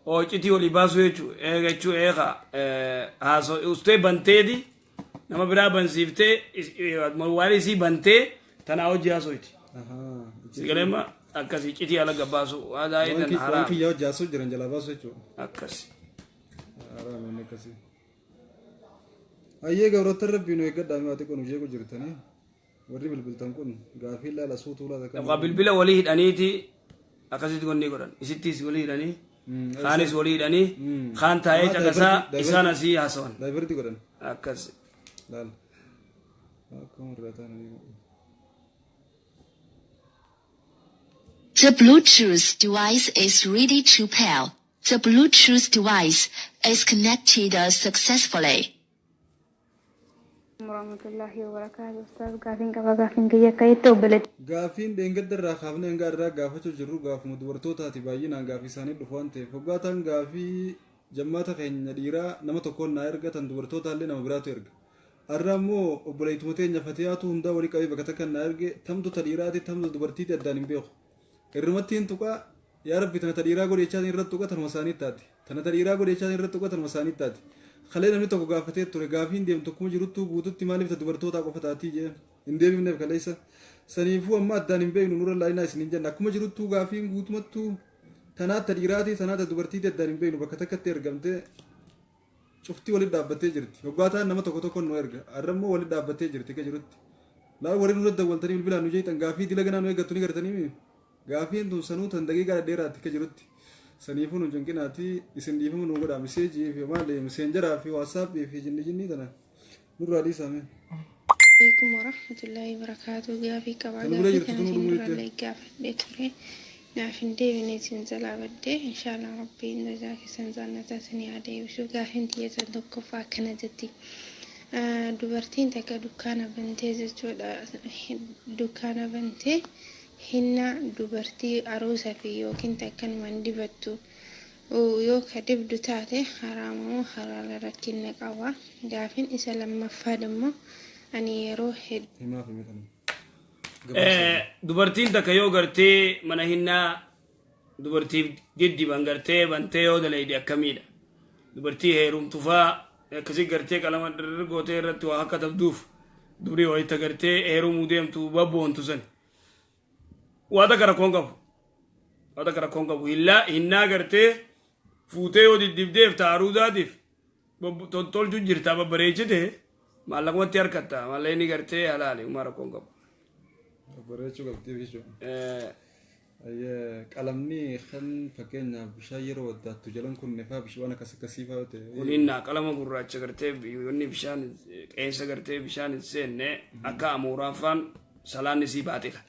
Oo iccitii walii baasuu jechuu eega jechuu eega haasoo ustee banteeti nama biraa bansiiftee moobaayilii isii bantee tanaa hojii haasoyti. Si galee amma Akkasii citii ala gabbaasu waadaa Waan idan haraam. Kiyyaa hojjaasuu jiran jalaa baasu jechuudha. Akkasi. Haraam inni akkasii. Ayyee gabroota rabbii nu eeggadhaa, mi'a xiqqoo nu jeequ jirtanii warri bilbiltan kun gaafii laala suutuu laata Yookaan bilbila walii hidhaniiti akkasitti gonni godhan. Isittis walii hidhanii, kaanis walii hidhanii, kaan taa'ee caqasaa, isaan asii haasawan. Divert godhan. Akkas. Laala. Akkuma irraa ta'an. The Bluetooth device is ready to pair. The Bluetooth device is connected successfully. Warahmatullahi wabarakatuh. Ustaaz, gaafiin qaba. Gaafiin kiyya akka itti obboleetti. Gaafiin dheengadda irraa kaafnee hanga irraa gaafachuu jirru gaafuma dubartootaati. Baay'inaan gaafii isaanii dhufu waan ta'eef, hoggaataan gaafii jammaata keenya dhiiraa nama tokkoon naa erga, tan dubartootaallee nama biraatu erga. Har'a immoo obboleettuma teenya Fatiyaatu hundaa walii qabee bakka takka naa erge. Tamtu ta dhiiraati, tamtu dubartiiti addaan hin beeku. Irrumatti hin tuqaa, yaa rabbi tana ta dhiiraa godhechaa irratti tuqa, tanuma isaanii taati. Tana ta dhiiraa godhechaa irratti tuqa, tanuma isaanii taati. Kalee namni tokko gaafatee ture, gaafiin deemtu akkuma jiruttuu guututti maaliif ta dubartootaa qofa taatii jee hin deebifneef kaleessa. Saniifuu amma addaan hin beeknu, nurra laayinaa isin hin jenna. Akkuma jiruttuu gaafiin guutumattuu tanaa ta dhiiraatii, tanaa ta dubartiitii addaan hin beeknu, bakka takkatti ergamtee cuftii walitti dhaabbattee jirti. Hoggaataan nama tokko tokko nu erga. Har'a immoo walitti dhaabbattee jirti akka jirutti. Laa warri nurra dawwaltanii bilbilaan nu jeetan gaafii dila ganaa nu eeggattu ni gartanii. Gaafiin tun sanuu tan daqiiqaa dhedheeraatti akka jirutti. Saniifuu nu cinqinaati, isin dhiifama nu godhaa, message fi maali Messenger fi WhatsApp fi jinni jinni tana nurraa dhiisame. Alaikum warahmatullahi wabarakatuh. Gaafii qabaa. Kan bira Gaafii jirtu kana tun isin dhumuu jettee. durallee gaafadhee ture. Naaf hin deebine, isin jalaa baddee. Inshaallah rabbiin jazaa keessan jannata isin haa deebisu. Gaafiin xiyyeessa tokkoffaa akkana jetti. Dubartiin takka dukkaana bantee jechuudha. Dukkaana bantee hinna dubartii aruusa fi yookiin takkanumaan dibattu yoo ka dibdu taate haraamamoo halaala rakkinna qaba? Gaafiin isa lammaffaa immoo ani yeroo hedduu Himaa fi miidhama. Dubartiin takka yoo gartee mana hinnaa dubartiif diddiban gartee bantee yoo dalayde akkamiidha? Dubartii heerumtufaa akkasii gartee qalama gootee irratti waa akka tabduuf dubrii wayita gartee heerumuu deemtu babboontu san. Waa takka rakkoon qabu. Waa takka rakkoon qabu. Hillaa hinnaa gartee fuutee yoo diddibdeef taaruuzaatiif tottolchuu jirta, babbareechite maallaqumatti harkatta, maallaqni gartee halaali, uumaa rakkoon qabu. Babbareechuu qabdiif jechuudha. Qalamni kan fakkeenyaaf bishaan yeroo waddaattu jalan kun faa bishaan akkas akkasii faa ta'e. Kuninna qalama gurraacha gartee wanni bishaan qeensa gartee bishaan hin seenne akka amuuraa faan salaanni sii baaxila.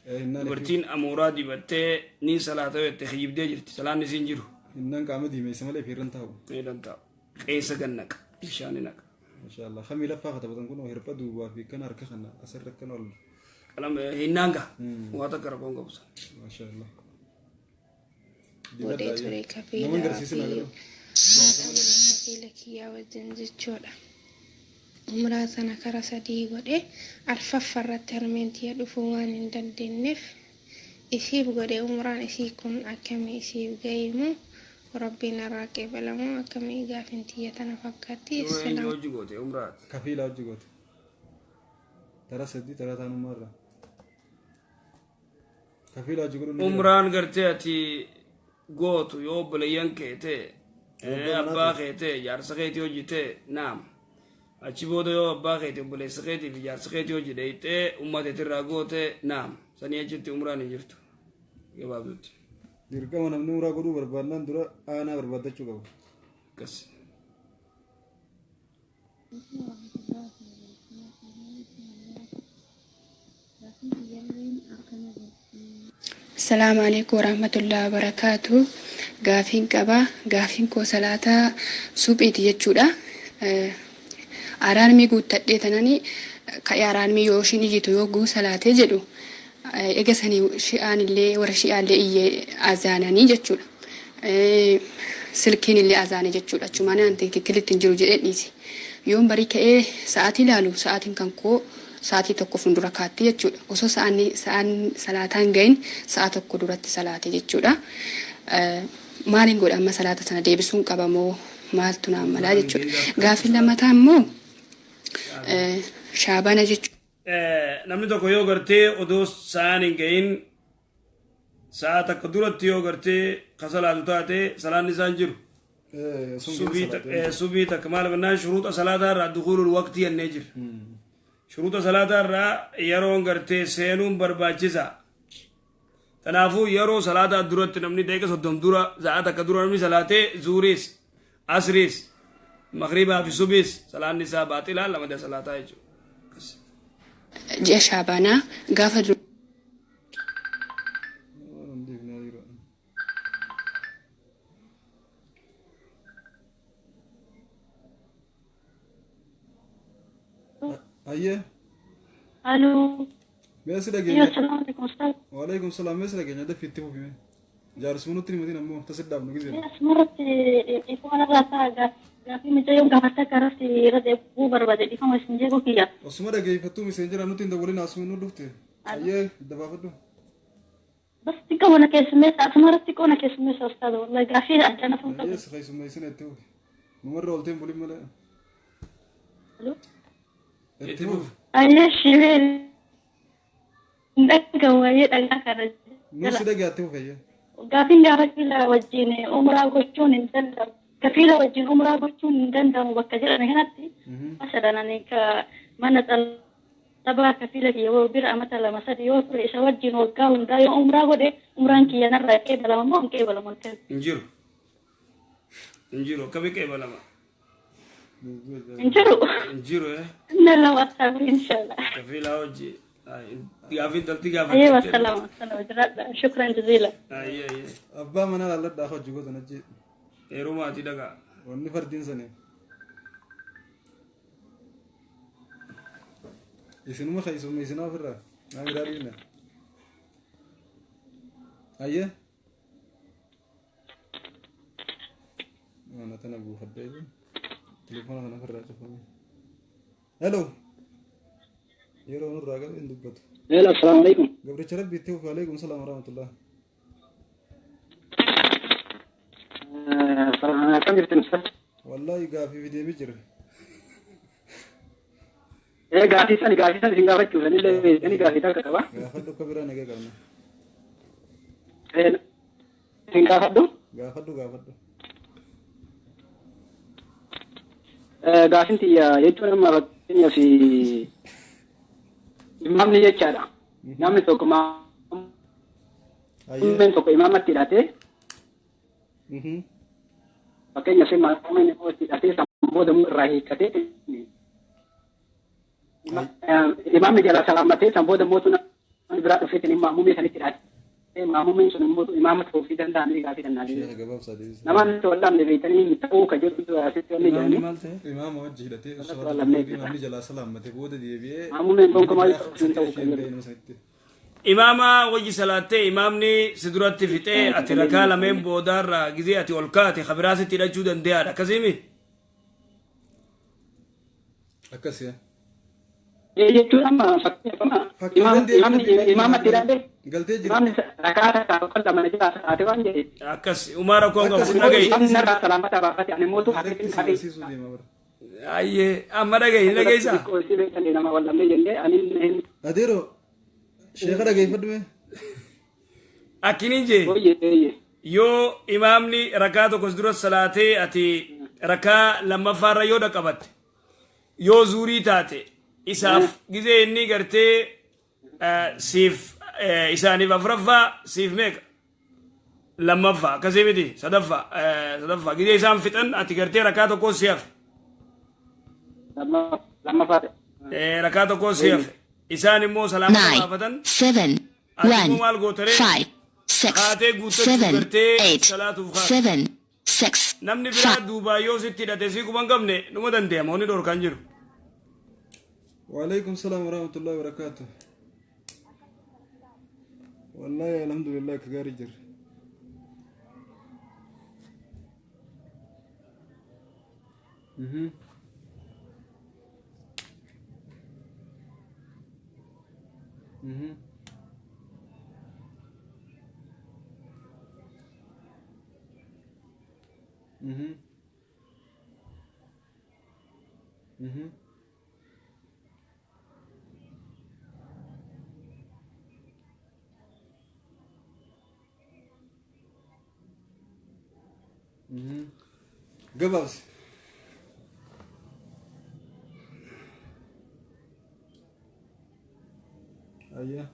Dubartiin amuuraa dibattee niin salaata yoo jette kiyyibdee jirti, salaanni siin jiru. Hinnaan qaama diimeessa malee fiirran taa'u. Fiirran taa'u. Qeensa gan naqa, bishaan ni naqa. Mashaallah. Kamii laffaa katabatan kun hirpha duubaa fi kan harka kana asirra kan ol. Qalama hinnaan gaa waa takka rakkoon qabu sana. Mashaallah. Godhee ture Nama kafiilaa agarsiisin fi agarra. Haadha manaa kafiila kiyyaa wajjin jechuudha. Umraa sana kara sadii godhe, arfaffa irratti harmeen tiyya dhufuu waan hin dandeenyeef isiif godhe. Umraan isii kun akkamii isiif gahimu? Rabbiin irraa qeebalamu akkamii? Gaafin tiyya tana fakkaatti. Dura eenyu hojii goote umraati? Kafiilaa hojii goote. Tara sadii tara taanummaa irraa. Kafiilaa hojii godhuun ni jira. Umraan gartee ati gootu yoo obboleeyyan kee ta'e, abbaa kee ta'e, jaarsa keetii hojii ta'e, naam. Achi booda yoo abbaa keetii, obboleessa keetii fi jaarsa keetii hojii dheeyxee uummata irraa goote, naam. Sanii achitti umraan hin jirtu. Gabaabdutti. Dirqama namni umraa godhuu barbaadnaan dura aanaa barbaaddachuu qaba. Akkas. Asalaamu alaikum warahmatullahi wabarakaatu. Gaafiin qaba. Gaafiin koo salaataa suphiiti jechuudha. Araarmii guuttadhee tanani ka'ee araarmii yoo ishiin iyyitu yoo guu salaatee jedhu, ega sanii shi'aan illee warra shi'aallee iyyee azaananii jechuudha. Silkiin illee azaane jechuudha. Achumaan ani tikikilitti hin jiru jedhee dhiise. Yoon barii ka'ee sa'aatii ilaalu, sa'aatiin kan koo sa'aatii tokko fuuldura kaatti jechuudha. Osoo sa'aan salaataan gahin sa'a tokko duratti salaate jechuudha. Maaliin godha amma? Salaata sana deebisuun qaba moo maaltu naan malaa jechuudha. Gaaffiin lammataa immoo shaabana jechuudha. Namni tokko yoo gartee odoo sa'aan hin gahin Sa'a takka duratti yoo gartee ka salaatu taate salaanni isaan jiru. Subii takka maal mannaan shuruuxa salaataa irraa dukuulul waqtii jennee jira. Shuruuxa salaataa irraa yeroon gartee seenuun barbaachisa. Kanaafuu yeroo salaataa duratti namni daqiiqa 30 dura sa'a takka dura namni salaatee zuuriis asriis maghribaa fi subiis salaanni isaa baaxilaa lamada salaataa jechuudha. Ji'a Shaabaanaa gaafa Ayyee. Aloo. Mee si dhageenya. Assalaamu alaikum ustaaz. Waalaikum salaam. Mee si dhageenya dafii itti fufi. Jaarsuma nutti himatiin ammoo tasidhaaf nu gizee. Asumarratti dhiifama narraa ta'a gaaffii mucayyoon gaafatta karatti irra deebi'uu barbaade dhiifama isin jeequu kiyya. Osuma dhageeffattuu miseenjira nutti hin dawwalin asuma nu dhufte. Ayyee dabaafadhu. Bas xiqqoo mana keessummeessa asumarratti xiqqoo na keessummeessa ustaaz wallahi gaaffii adda na fuudhu. Ayyee si keessummeessina itti fufi. Numarra oolteen bulin malee. Itti fufi. Ayyee shibee dhagahu ayyee dhagaa kana. Nu si dhagaa itti fufi ayyee. Gaaffiin gaafa kafiila wajjin umraa gochuun hin danda'amu. Kafiila wajjin umraa gochuun hin danda'amu bakka jedhame kanatti masalan ani ka mana xalabaa kafiila kiyya yoo bira amata 2 3 yoo ture isa wajjin waggaa hundaa yoo umraa godhe umraan kiyya narraa qeebalama moo hin qeebalamu? Hin jiru. Hin jiru akkamii qeebalama? Hin jiru. Hin jiru. Inna lama sabri inshallah. Kafiila wajjin. Gaaffiin taltii Ayyee wasalaam wasalaam jiraadha. Shukran jaziila. Ayyee ayyee. Abbaa manaa laalladhaa hojii gootan achi. Heerumaatii dhagaa. Wanni fardiin sanii. Isinuma keessummeessinaa ofirraa. Naa biraa dhiibna. Ayyee. Waan tana buufadhee telefoona kana ofirraa cufame. Hello. Yeroo nurraa galu hin dubbatu. Hello, assalamu alaikum. Gabricha Rabbi itti fufi. Alaikum salaam warahmatullah. Akkam jirtu ustaz? Wallahi gaaffii fi deebii jira. Gaaffii sani isin gaafachuuf anillee ani gaaffii takka qaba. Gaafadhu akka biraa nagaa qabna. Isin gaafadhu? Gaafadhu gaafadhu. Gaaffiin tiyya jechuun amma fakkeenyaaf imaamni jechaadha. Namni tokko maamuumeen tokko imaamatti hidhatee fakkeenyaaf maamuumeen itti hidhatee booda irraa hiikkatee imaamni jala salaammatee san booda mootu namni biraa dhufeetiin maamuumee sanitti hidhatee maamuumeen sun immoo imaama ta'uu fi danda'anii gaaffii danda'anii. Namoonni wallamne beektanii ta'uu ka jedhu asitti wanni jedhanii. Imaama wajji hidhatee imaamni jalaa salaammatee booda deebi'ee. Maamuumeen gonkumaa ta'uu kan jedhu. Imaama wajji salaattee imaamni si duratti fixee ati rakaa lameen boodaarraa gizee ati ol kaate kabiraa sitti hidhachuu danda'aadha akkasiimi. Akkasii. Jechuun amma fakkeenyaaf imaamatti hidhatee. Galtee jira. Imaamni rakaa takka tokko lama jira taate waan jedhe. Akkas umaa rakkoon qabu dhagahi. Imaamni narraa salaamata baafate ani mootu hafe hafe. Ayyee amma dhagahi dhageessa. Nama wallamne jennee ani. Adeero sheeka dhageeffadhu mee. Akkinin jee. Yoo imaamni rakaa tokkos dura salaatee ati rakaa lammaffaarra yoo dhaqabatte yoo zuurii taate isaaf gizee inni gartee siif isaaniif afuraffaa siif meeqa lammaffaa akkasii miti sadaffaa gizee isaan fixan ati gartee rakaa tokko si hafe. Lammaffaa. Rakaa tokko si hafe isaan immoo salaamata baafatan. 9 7 1 5 6 kaatee guuttachuu 7 gartee 8 salaatuuf kaate. 7 6 Namni biraa duubaa yoo sitti hidhate sii quban qabne numa danda'ama wanni dhorkaan jiru. وعليكم السلام ورحمة الله وبركاته. والله الحمد لله كغاري جر. Gabaabsi. Ayyaa.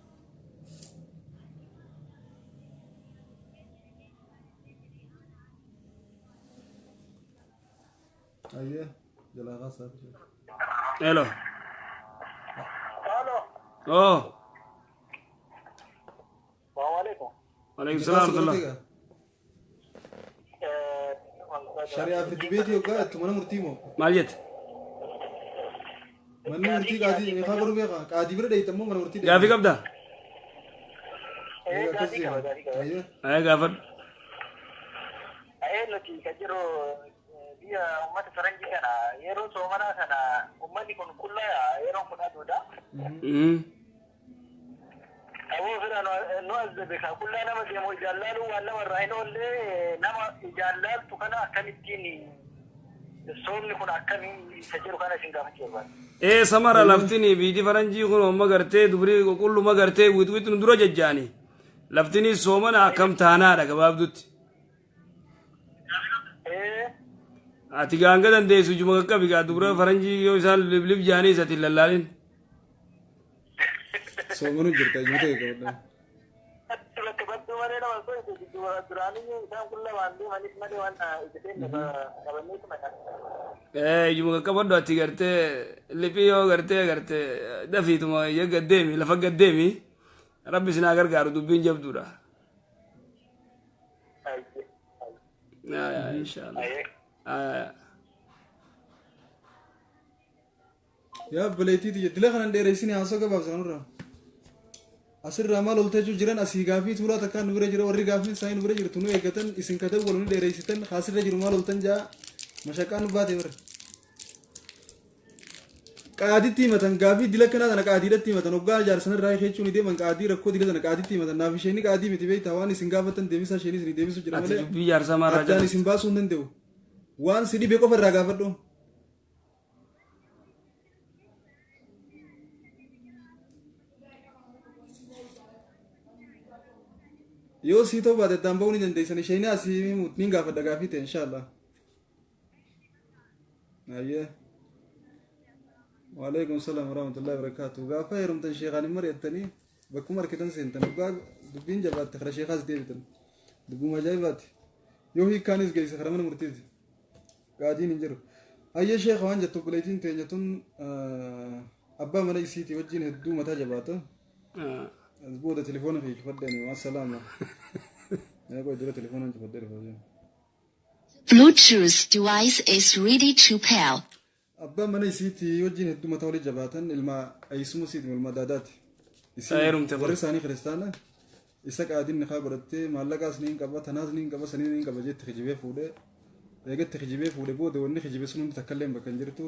Ayyaa. Jalaa kaasaa. Hello. Oh. Waalaikum salaam warahmatullah. Shari'aa fi dibeetii yookaan itti mana murtii moo? Maal jette? Manni murtii qaadii meeqaa godhu beekaa? Qaadii bira dheeyita immoo mana murtii dheeyita. Gaafii qabdaa? Akkas deema. Ayyaa. Ayyaa gaafadhu. Nuti kan jiru biyya uummata faranjii kana yeroo soomanaa kana uummanni kun qullaa yeroo kun aduudha. Aboo fira nu azzabe ka qullaa nama deemu ijaan laaluu waan nama irraa hin oolle nama ijaan laaltu kana akkamittiin soomni kun akkamiin isa jiru kana isin gaafachuu barbaada. Ee samara laftini biiti faranjii kun amma gartee dubrii qulqulluma gartee wixwixnu dura jajjaani. Laftini soomana akkam taanaadha gabaabdutti. Ati gaanga dandeessu juma qaqqabi gaa dubra faranjii yoo isaan liblib jaanii isatti lallaalin. Soomanuu jirta ijuma ta'e qabadha. Bakka badduu malee nama duraanii isaan qullaa waan deemanis malee waan ijjateen qabanneetuma kan. Ijuma qaqqabadhu ati gartee liphii yoo gartee gartee dafiituma ija gaddeemi lafa gaddeemi rabbi isin haa gargaaru dubbiin jabduudha. Inshaallah. Yaa obboleettii dila kanan dheeressin haasoo gabaabsa nurra. Asirraa maal ol ta'uu jiran asii gaafii tuulaa takkaan nu bira jira warri gaafiin isaanii nu bira jirtu nu eeggatan isin katan wal nu dheeressitan haasirra jiru maal oltan jaa mashaqaan nu baate bara. Qaaditti himatan gaafii dila kanaa tana qaadiidhatti himatan hoggaa jaarsanirraa jechuun deeman qaadii rakkoo dila tana qaaditti himatan naaf isheenii qaadii miti beektaa waan isin gaafatan deebisaa isheenii isin deebisu jira Ati malee dubbii jaarsaa maarraa addaan jedhan. isin baasuu hin danda'u. Waan si dhibe qofa irraa gaafadhu. Yoo sii ta'uu baate addaan ba'uu ni dandeessan isheenii asii himu ni gaafadha gaafii ta'e inshaallah. Ayyee. Waalaikum salaam warahmatullahi wabarakatuh. Gaafa heerumtan sheekaan hin mari'attanii bakkuma harkitan seentan dhugaa dubbiin jabaatte kara sheekaas deebitan. Dubbuma ajaa'ibaati. Yoo hiikkaanis geesse kara mana murtiiti. Qaadiin hin jiru. Ayyee sheeka waan jettu obboleettiin teenya tun abbaa mana isiitii wajjin hedduu mataa jabaata. As booda telefoona fi cufadheeni waan salaama. Yaa qoy dura telefoona cufadhee dhufa. Bluetooth device is ready to pair. Abbaa mana isiitii wajjin hedduu mataa walii jabaatan ilma eessuma isiiti ilma daadaati. Heerumte kun. Warri isaanii kiristaana isa qaadiin nikaa godhattee maallaqaas ni hin qaba tanaas ni hin qaba sanii ni hin qaba jetti kijibee fuudhee eegatti kijibee fuudhe booda wanni kijibe sun hundi takka illee bakka hin jirtu.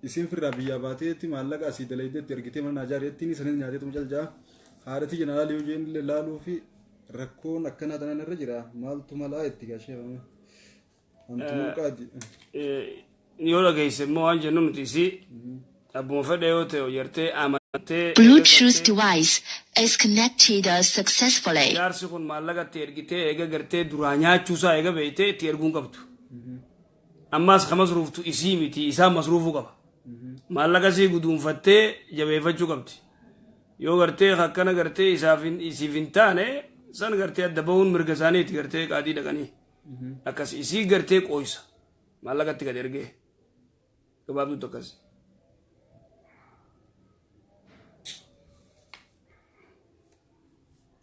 Isiin firraa biyyaa baateetti maallaqa asii dalaydeetti ergitee mana naajaareetti sanis nyaateetu caljaa haadhatii jeneraal yoo jeen illee laaluu fi rakkoon akkanaa tanaan irra jira maaltu malaa itti gaasheefame. Antumuu qaadi. Yoo dhageesse immoo waan jennu nuti isii abbuma fedhe yoo ta'e jartee amantee Bluetooth device is connected successfully. Jaarsi kun maallaqa itti ergitee eega gartee duraa nyaachuusaa eega beeytee itti erguun qabdu. Ammaas ka masruuftu isii miti isaan masruufuu qaba. Maallaqa isii guduunfattee jabeeffachuu qabdi. Yoo gartee akkana gartee isaaf isiif hin taane san gartee adda bahuun mirga isaaniiti gartee qaadii dhaqanii. Akkas isii gartee qooysa maallaqa itti gad ergee gabaabduutu akkas.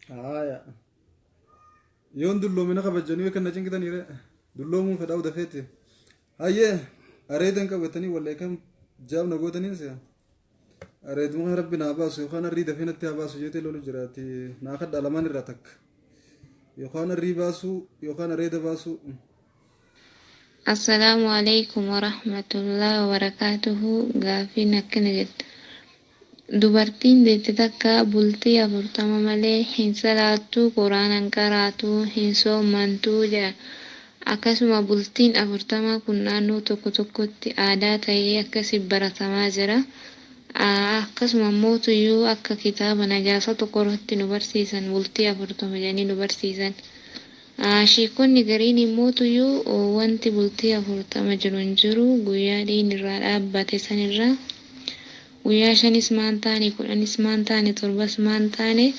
Haaya. Yoon dulloomina kabajanii kan na cinqitaniire dulloomuun fedhaa dafeeti. Hayyee areedan qabatanii wallee kan jaabna gootaniin si'a. Areeduma rabbi naa baasu yookaan arrii dafee natti haa baasu jeetee lolu jiraati naa kadhaa lamaan irraa takka. Yookaan arrii baasuu yookaan areeda baasuu. Assalaamu alaikum warahmatullahi wabarakatuhu. Gaaffiin akkana jedha. Dubartiin deette takka bultii 40 malee hin salaattu, quraana hin qaraatu, hin soommantu jedha. Akkasuma bultiin 40 kun naannoo tokko tokkotti aadaa ta'ee akkasi baratamaa jira. Akkasuma mootuyyuu akka kitaaba najaasa tokko irratti nu barsiisan bultii 40 jedhanii nu barsiisan. Sheekonni gariin immoo tuyyuu wanti bultii 40 jiru hin jiru, guyyaa dhiigni irraa dhaabbate sanirraa guyyaa 5s maan taane, 10s maan taane, 7s maan taane,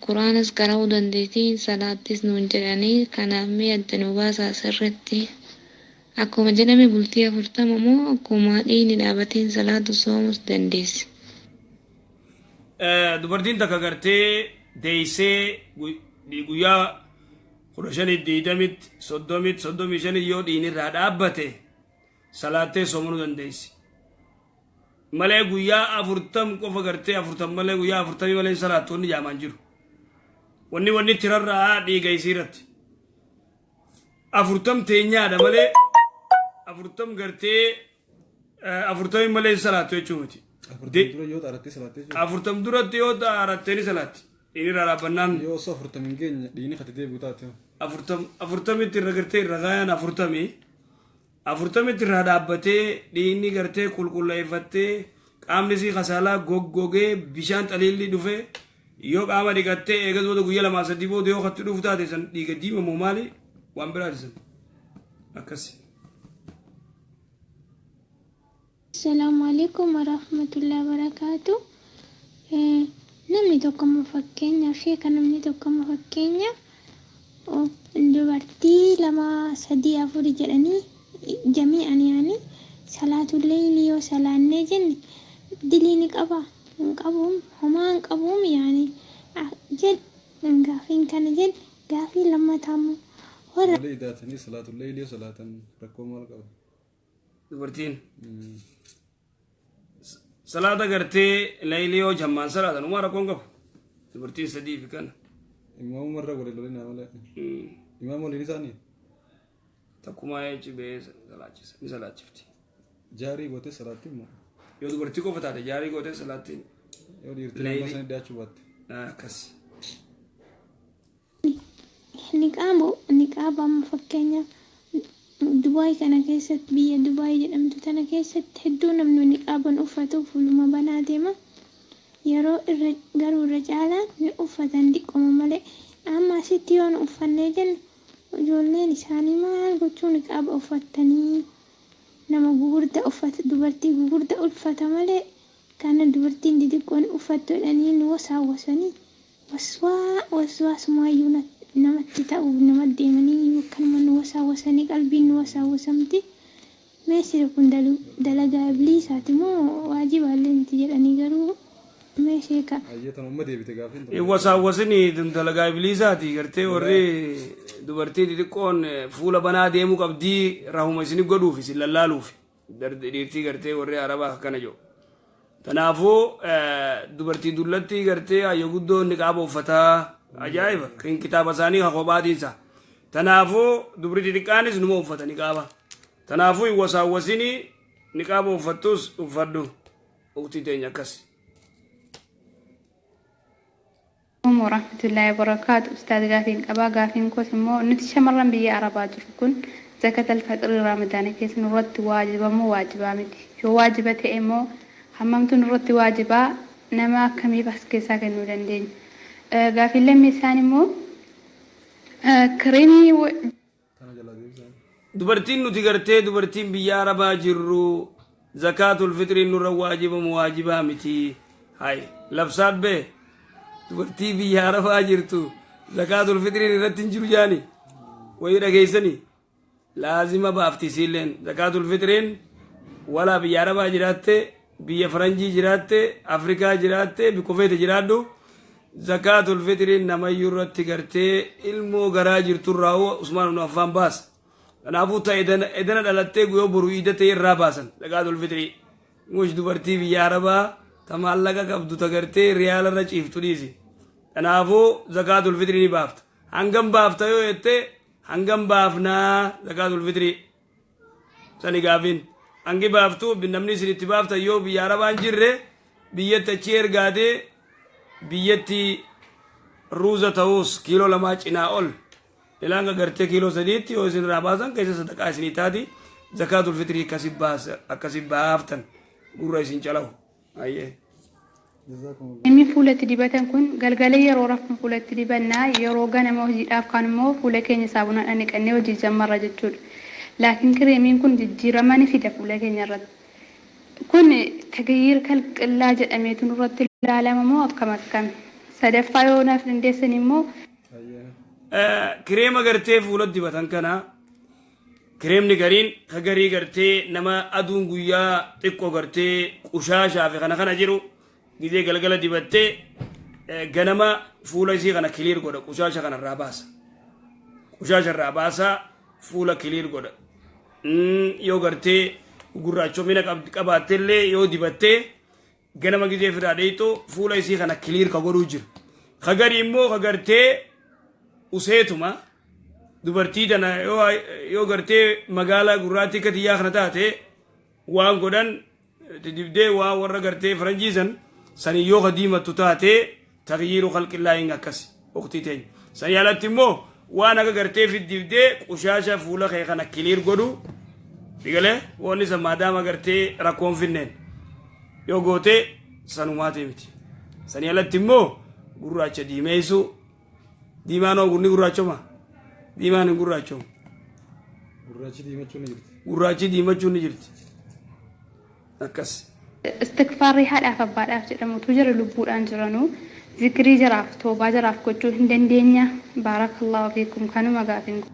quraanas qara'uu dandeettii, salaattis nuun jedhanii. Kanaaf mee adda nu baasaa sirriitti. Akkuma jedhame bultii 40 moo akkuma dhiigni dhaabateen salaatu soomus dandeessi? Dubartiin takka gartee deeysee guyyaa 15, 20tti, 30tti, 35 yoo dhiigni irraa dhaabbate salaattee soomanuu dandeessi. Malee guyyaa 40 qofa gartee 40 malee, guyyaa 40 malee salaattu wanni jaamaan jiru. Wanni itti rarra'aa dhiiga isii irratti. 40 teenyaadha malee 40 gartee 40 malee salaattu jechuu miti. 40 dura yoo xaarattee salaattee jechuudha. 40 duratti yoo xaarattee ni salaatti. Dhiigni irraa dhaabbannaan. Yoo osoo 40 hin geenye dhiigni kati deebi'u taate. 40tti irra gartee irra gaayaan 40. 40tti irraa dhaabbatee dhiigni gartee qulqulleeffattee, qaamni isii kasaalaa goggogee, bishaan xaliilli dhufe, yoo qaama dhiqattee eegas booda guyyaa 2 3 booda yoo katti dhufu taate, san dhiiga diimamoo maali, waan biraati san akkasi. Assalaamu alaikum warahmatullahi wabarakatuh. Namni tokko immoo fakkeenyaaf, sheeka, namni tokko immoo fakkeenyaaf dubartii lama, sadii, afuri jedhanii jami'an yaani salaatu leeyli yoo salaannee jenne dilii ni qaba, hin qabuum, homaa hin qabuum yaani jedh gaafiin kana jedh. Gaafii lammataa immoo warra Malee idaatanii salaatu leeylii yoo salaatan rakkoo maal qaba? Dubartiin salaata gartee leeylii yoo jammaan salaatan homaa rakkoon qabu. Dubartiin sadii fi kana. Imaamuma irra waliin lolinaa malee. Imaama waliin isaanii. Takkumaa jechi ba'ee salaachisa, ni salaachifti. Jaarii gootee salaatti immoo. Yoo dubartii qofa taate jaarii gootee salaattiin. Yoo dhiirtii nama sana dhiyaachuu baatte. Akkas. Niqaaba amma fakkeenyaaf Dubaay kana keessatti, biyya Dubaay jedhamtu tana keessatti, hedduu namni niqaaban uffatu, fuuluma banaa deema. Yeroo irra garuu irra caalaan ni uffatan diqqoma malee. Amma asitti yoo nu uffannee jennu ijoolleen isaanii maal gochuu niqaaba uffattanii, nama gugurda uffata, dubartii gugurda uffata malee kana dubartiin xixiqqoon uffattu jedhanii nu wasaawwasanii, waswaa waswaasumaayyuu namatti ta'u, nama deemanii akkanuma nu wasaawwasanii, qalbiin nu wasaawwasamti. Mee sira kun dalagaa ibliisaati moo waajibaallee miti jedhanii garuu, mee sheeka? Ayyee, tan umma deebite gaafiin. Wasaawwasini dalagaa ibliisaati, gartee warri dubartii xixiqqoon fuula banaa deemuu qabdii rahuma isini godhuuf isin lallaaluuf, dhiirtii gartee warri arabaa akkana jiru. Kanaafuu dubartii dullatti gartee hayyo guddoo niqaaba uffataa, ajaa'iba, kan kitaaba isaanii kan kophaatiinsa. Kanaafuu dubri xixiqqaanis numa uffata niqaaba. Kanaafuu hin wasaawwasini, niqaaba uffattus uffadhu. Uktii teenya akkas. Warahmatullahi wabarakaatu. Ustaaz, gaafiin qabaa. Gaafiin koos immoo nuti shamarran biyya arabaa jiru kun zakatal faxirii ramadaana keessa nurratti waajiba moo waajibaa miti? Yoo waajiba ta'e immoo hammamtu nurratti waajibaa? Nama akkamiif as keessaa kennuu dandeenya? Gaafiin lammeessaan immoo kireemii Dubartiin nuti gartee dubartiin biyya arabaa jirru zakaatul fixriin nurra waajibamu waajibaa miti? Hay, labsaat bee, dubartii biyya arabaa jirtu zakaatul fixriin irratti hin jiru jaani wayii dhageessanii. Laazima baafti isiilleen zakaatul fixriin, walaa biyya arabaa jiraatte, biyya faranjii jiraatte, Afrikaa jiraatte, bikkofeete jiraadhu, zakaatul fixriin namayyuu irratti gartee ilmoo garaa jirturraa Usmaan ibn Affaan baasa. Kanaafuu ta edana dhalattee yoo boru iida ta'e irraa baasan zakaatul fixrii. Mush dubartii biyya arabaa ta maallaqa qabdu, ta gartee riyaala irra ciiftu dhiisi. Kanaafuu zakaatul fixrii ni baafta. Hangam baafta yoo jette, hangam baafnaa zakaatul fixrii? Sani gaafiin. Hangi baaftu namni isin itti baaftan yoo biyya arabaa hin jirre, biyyatti achi ergaatee biyyatti ruuza ta'us kiiloo 2 cinaa ol ilaan gartee kiiloo 3tti yoo isin irraa baasan keessa sadaqaa isinii taati. Zakaatul fixrii akkasi baaftan gurra isin calawu. Ayyee. Inni fuulatti dibatan kun galgala yeroo rafnu fuulatti dibannaa, yeroo ganama hojiidhaaf kaan immoo fuula keenya saabunaadhaan dhiqannee hojii jammarra jechuudha. Laakiin kireemiin kun jijjiirama ni fida fuula keenya irratti. Kun tagayyir kalqillaa jedhameetu nurratti ilaalama moo akkam akkami? Sadaffaa yoo naaf dandeessan immoo Kireema gartee fuula dibatan kana, kireemni gariin ka garii gartee nama aduun guyyaa xiqqoo gartee qushaashaa fi kana kana jiru gizee galgala dibattee ganama fuula isii kana kiliir godha, qushaasha kana irraa baasa. Qushaasha irraa baasa, fuula kiliir godha. Yoo gartee gurraachomina qabaattellee yoo dibattee ganama gizee firaa dheeyxu fuula isii kana kiliir ka godhuu jira. Ka garii immoo ka gartee useetuma dubartii tana yoo gartee magaalaa gurraattii akka tiyyaa kana taate waan godhan dibdee waa warra gartee faranjii san sanii yoo ka diimattu taate taghyiiru khalqillaa hin akkas uqtii teenya. Sanii alatti immoo waan akka gartee fiddibdee qushaasha fuula kee kana kiliir godhu digalee wanni san maadaama gartee rakkoon finneen yoo goote sanumaatee miti. Sanii alatti immoo gurraacha diimeessu, diimaan hoo ni gurraachoma? Diimaan hin gurraachomu. Gurraachi diimachuun ni jirti. Gurraachi diimachuun ni jirti. Akkas. Istigfaarri haadhaaf abbaadhaaf jedhamutu jira lubbuudhaan jiranuu zikrii jaraaf toobaa jaraaf gochuu hin dandeenya? Baarakallaahu fiikum kanuma gaafiin koo.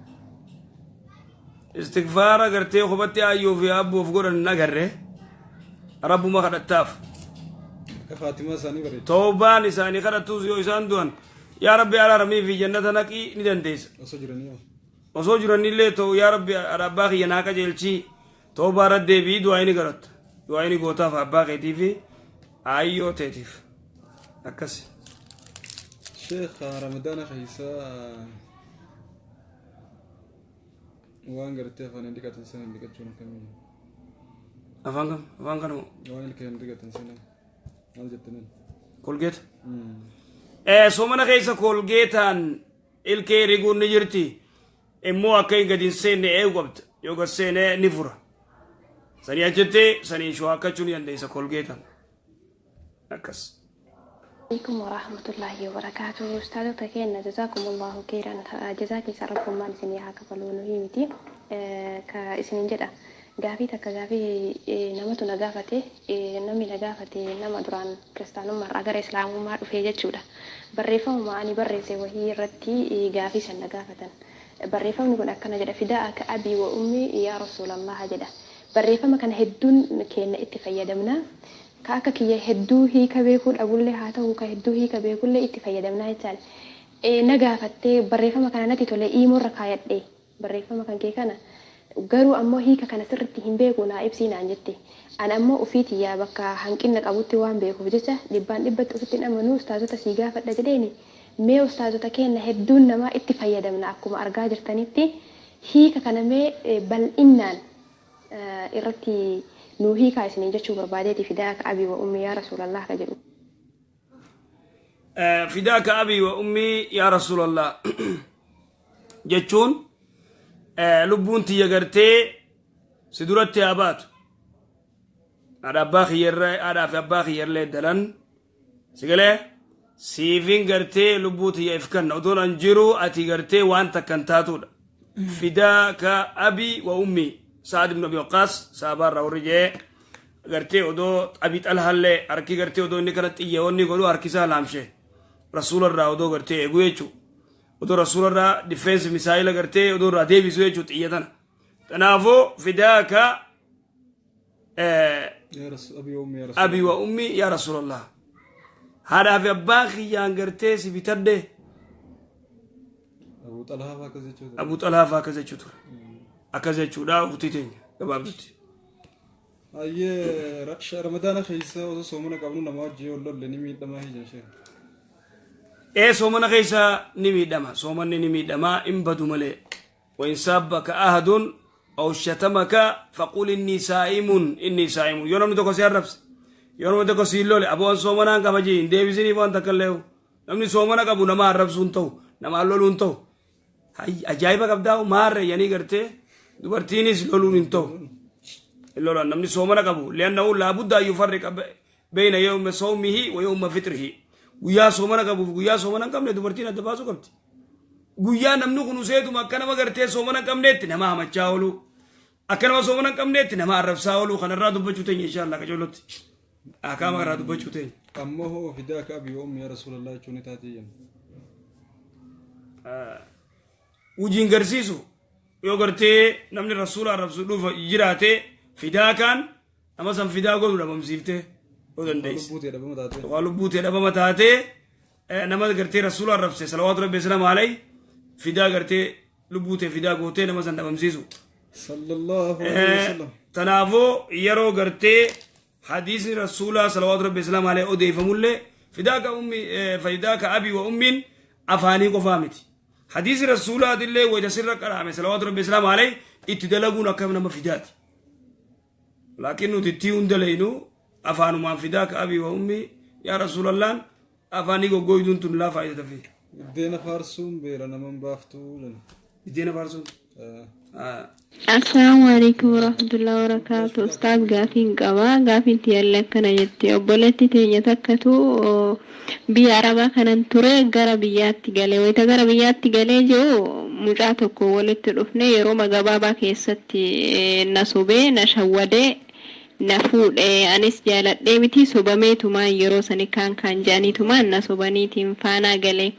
Istigfaara gartee kophatti aayyoo fi abboof godhan hin agarre, rabbuma kadhattaaf. Akka Faatimaa isaanii bareecha. Toobaan isaanii kadhattus yoo isaan du'an yaa rabbi araaramii fi jannata naqii ni dandeessa. Osoo jiranii hoo? Osoo jiranillee ta'u yaa rabbi abbaa kiyya naa qajeelchii Toobaa irra deebi'ii du'aa'ii ni godhatta. Du'aa'ii ni gootaaf abbaa keetii fi aayyoo teetiif. Akkas. Sheekh, Ramadaana keessa waan gartee afaan hin dhiqatan sana hin dhiqachuun akkamii? Afaan kam? Afaan kanuma. Waan ilkee hin dhiqatan sana maal jettaniin? Kolgeeta. Soomana keessa kolgeetaan ilkee riguun ni jirti. Immoo akka hin gadi hin seenne eegu qabda. Yoo gad seene ni fura. Sanii achitti sanii shawaakkachuu ni dandeessa kolgeetaan. Akkas. Alaikum warahmatullahi wabarakatuh. Ustaadota keenya, jazakumullahu khairan. Jazaa keessa rabbummaan isinii haa kafaluu nuhii miti. Ka isinin jedha. Gaafii takka gaafii namatu na gaafate, namni na gaafate nama duraan kiristaanummaarraa gara islaamummaa dhufee jechuudha. Barreeffamuma ani barreesse wahii irratti gaafii san na gaafatan. Barreeffamni kun akkana jedha: fidaa'aka abii wa ummii yaa rasuulallaha jedha. Barreeffama kana hedduun keenna itti fayyadamna. Ka akka kiyya hedduu hiika beekuu dhabullee haa ta'u, ka hedduu hiika beekullee itti fayyadamna jechaadha. Na gaafattee barreeffama kana natti tole, iimoorra kaayadhe barreeffama kan kee kana, garuu ammoo hiika kana sirritti hin beeku, naa ibsii naan jette. An ammoo ufii tiyyaa bakka hanqinna qabutti waan beekuuf jecha dhibbaan dhibbatti ufitti hin amanuu, ustaazota sii gaafadha jedheeni. Mee ustaazota keenna, hedduun namaa itti fayyadamna akkuma argaa jirtanitti, hiika kana mee bal'innaan irratti nuu hiikaa isiniin jechuu barbaadeeti, fidaaka abii wa ummii yaa rasuulallah ka jedhu. Fidaaka abii wa ummii yaa rasuulallah jechuun lubbuun tiyya gartee si duratti haa baatu. Haadha abbaa kiyyarra, haadhaa fi abbaa kiyyarlee dalan si galee siifin gartee lubbuu tiyya if kanna, odoon an jiru ati gartee waan takka hin taatudha. Fidaaka abii wa ummii Sa'ad ibn Abi Waqqaas sahabaa irraa warri jee gartee odoo Abi Xalhallee harki gartee odoo inni kana xiyya wanni godhu harki isaa laamshe rasuula irraa odoo gartee eegu jechuu, odoo rasuula irraa difeensi misaayila gartee odoo irraa deebisu jechuu xiyya tana. Kanaafuu fidaaka abii wa ummii yaa rasuulallah, haadhaa fi abbaa kiyyaan gartee si bitadhe. Abuu Xalhaa fa'aa akkas jechuu ture. Abuu Xalhaa fa'aa akkas jechuu ture. Akkas jechuudha uktii teenya gabaabdutti. Ayyee, Ramadaana keessa osoo soomana qabnu nama wajjin yoo lolle ni miidhamaa hin sheekh? Ee, soomana keessa ni miidhama. Soomanni ni miidhama hin badu malee. Wain saabbaka ahadun aw shatamaka faqul inni saa'imun, inni saa'imun. Yoo namni tokko si arrabse, yoo namni tokko si lole, aboon soomanaan qaba jee hin deebisiniif waan takka illee. Namni soomana qabu nama arrabsuu hin ta'u, namaan loluu hin ta'u. Ajaa'iba qabdaa maarree yanii gartee dubartiinis loluun hin ta'u. Hin lolan namni soomana qabu. Li'annahu laabudda an yufarriqa Bayna yawma sawmihi wa yawma fitrihi. Guyyaa soomana qabuuf guyyaa soomana hin qabne dubartiin adda baasuu qabdi. Guyyaa namni kun useetuma akka nama gartee soomana hin qabneetti nama hamachaa oolu. Akka nama soomana hin qabneetti nama arrabsaa oolu kanarraa dubbachuu teenya inshaallah qajeelotti. Akaama irraa dubbachuu teenya. Amma hoo fidaaka abii wa ummi yaa rasuulallah jechuun ni taatee jenna. Hojiin garsiisu yoo gartee namni rasuula arrabsu dhufa jiraate fidaakaan nama san fidaa godhu dhabamsiiftee yoo dandeesse. Lubbuu ta'e dhabama taatee. Waa lubbuu ta'e dhabama taatee nama gartee rasuula arrabse salawaatu rabbi salaamu alayhi fidaa gartee lubbuu ta'e fidaa gootee nama san dhabamsiisu. Sallallahu alaihi wasallam. Tanaafuu yeroo gartee hadiisni rasuulaa salawaatu rabbi salaamu alayhi odeeffamullee fidaaka ummi fidaaka abii wa ummiin afaanii qofaa miti. Hadiisni rasuulaatillee wayita sirra qara'ame salawaatu rabbi salaamu alayhi itti dalaguun akkam nama fidaati. Laakiin nuti itti hunda leeynu afaanumaan fidaaka abii wa ummii yaa rasuulallaan afaanii goggooyduun tun laa faayidata fi. Biddeena faarsuun beela naman baaftuu jedhan. Biddeena faarsuun. Assalaamu alaikum warahmatullahi wabarakatuh. Ustaaz gaafiin qaba. Gaafiin tiyyallee akkana jetti. Obboleetti teenya takkatu biyya Arabaa kanan ture gara biyyaatti galee. Wayita gara biyyaatti galee jiru mucaa tokko walitti dhufne yeroo gabaabaa keessatti na sobee na shawwadee na fuudhe. Anis jaaladhee miti sobameetumaan yeroo sani kaan kaan jedhaniitumaan na sobaniitiin faanaa galee.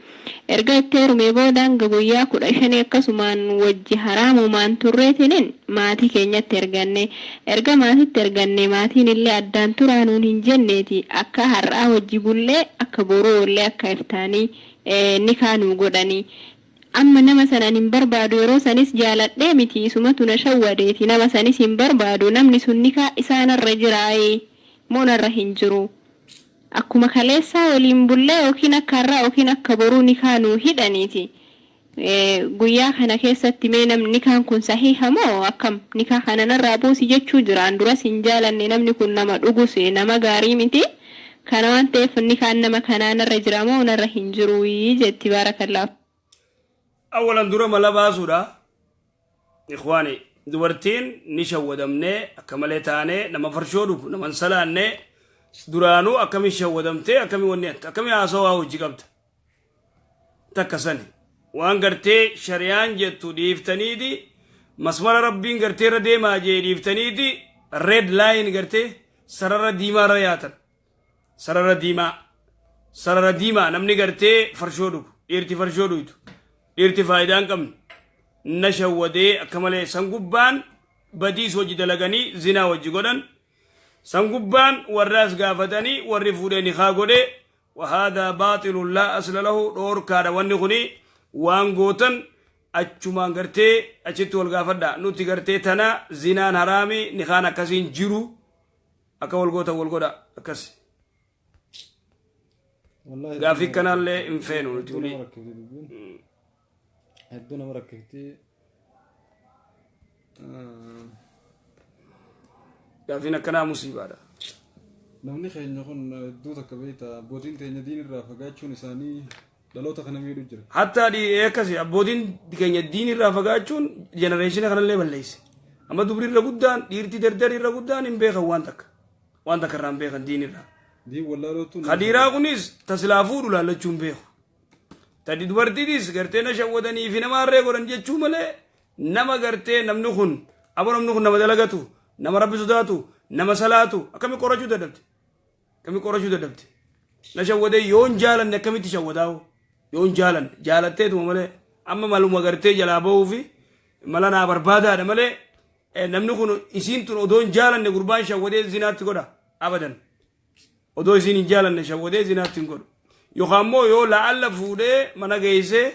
Erga itti heerumee booda hanga guyyaa 15 akkasumaan wajji haraamumaan turreetinin maatii keenyatti erganne. Erga maatitti erganne maatiin illee addaan turaa nuun hin jenneeti akka har'aa wajji bullee akka boruu oollee akka iftaanii nikaa nuu godhani. Amma nama sana ani hin barbaadu yeroo sanis jaaladhee miti isumatu na shawwadeeti nama sanis hin barbaadu namni sun nikaa isaa narra jiraayi moo narra hin jiru akkuma kaleessaa waliin bullee yookiin akka har'aa yookiin akka boruu nikaa nuu hidhaniiti guyyaa kana keessatti mee nam nikaan kun sahiha moo akkam nikaa kana narraa buusi jechuu jira an duras hin jaalanne namni kun nama dhugus nama gaarii miti kana waan ta'eef nikaan nama kanaa narra jira moo narra hin jiru jetti baarakallaahu. Awalan dura mala baasuudha. Ikhwaani dubartiin ni shawwadamnee akka malee taanee nama farshoo dhugu nama hin salaanne duraanuu akkamiin shawwadamtee akkamii wanni atta akkamii haasawaa hojii qabda. Takka sani waan gartee shari'aan jettu dhiiftaniiti masmara rabbiin gartee irra deemaa jee dhiiftaniiti red line gartee sarara diimaa irra yaatan. Sarara diimaa. Sarara diimaa namni gartee farshoo dhugu dhiirti farshoo dhuytu dhiirti faayidaa hin qabne na shawwadee akka malee san gubbaan badiis hojii dalaganii zinaa hojii godhan san gubbaan warraas gaafatanii warri fuudhee nikaa godhee wahaadaa baaxilun laa asla lahu dhoorkaadha wanni kuni waan gootan achumaan gartee achitti wal gaafadha nuti gartee tana zinaan haraami nikaan akkasiin jiru Akka wal gootan wal godha akkas. Wallaahi Gaafii kanaallee hin feenu nuti hedduu wly. nama rakkifti dubbiin. Hedduu nama rakkifti. Gaafiin akkanaa musiibaadha. Namni keenya kun hedduu takka beekta abbootiin teenya diin irraa fagaachuun isaanii dhaloota kana miidhu jira. Hattaa akkasi abbootiin keenya diin irraa fagaachuun jenereeshina kanallee balleesse. Amma dubri irra guddaan dhiirti dardari irra guddaan hin beekan waan takka. Waan takka irraa hin beekan diin irraa. Diin wallaalootu Ka dhiiraa kunis ta silaa fuudhu laallachuu hin beeku. Ta dubartiitis gartee na shawwadanii fi nama harree godhan jechuu malee nama gartee namni kun aboo namni kun nama dalagatu nama rabbi sodaatu nama salaatu akkami qorachuu dadhabde. Akkami qorachuu dadhabde. Na shawwadee yoon jaalanne akkamitti shawwadaa'u yoon jaalanne jaalatteetuma malee amma maluma gartee jalaa bahuu fi mala naa barbaadaadha malee namni kun isiin tun odoo hin jaalanne gurbaan shawwadee zinaatti godha abadan. Odoo isiin hin jaalanne shawwadee zinaatti hin godhu. Yookaan immoo yoo la'alla fuudhee mana geessee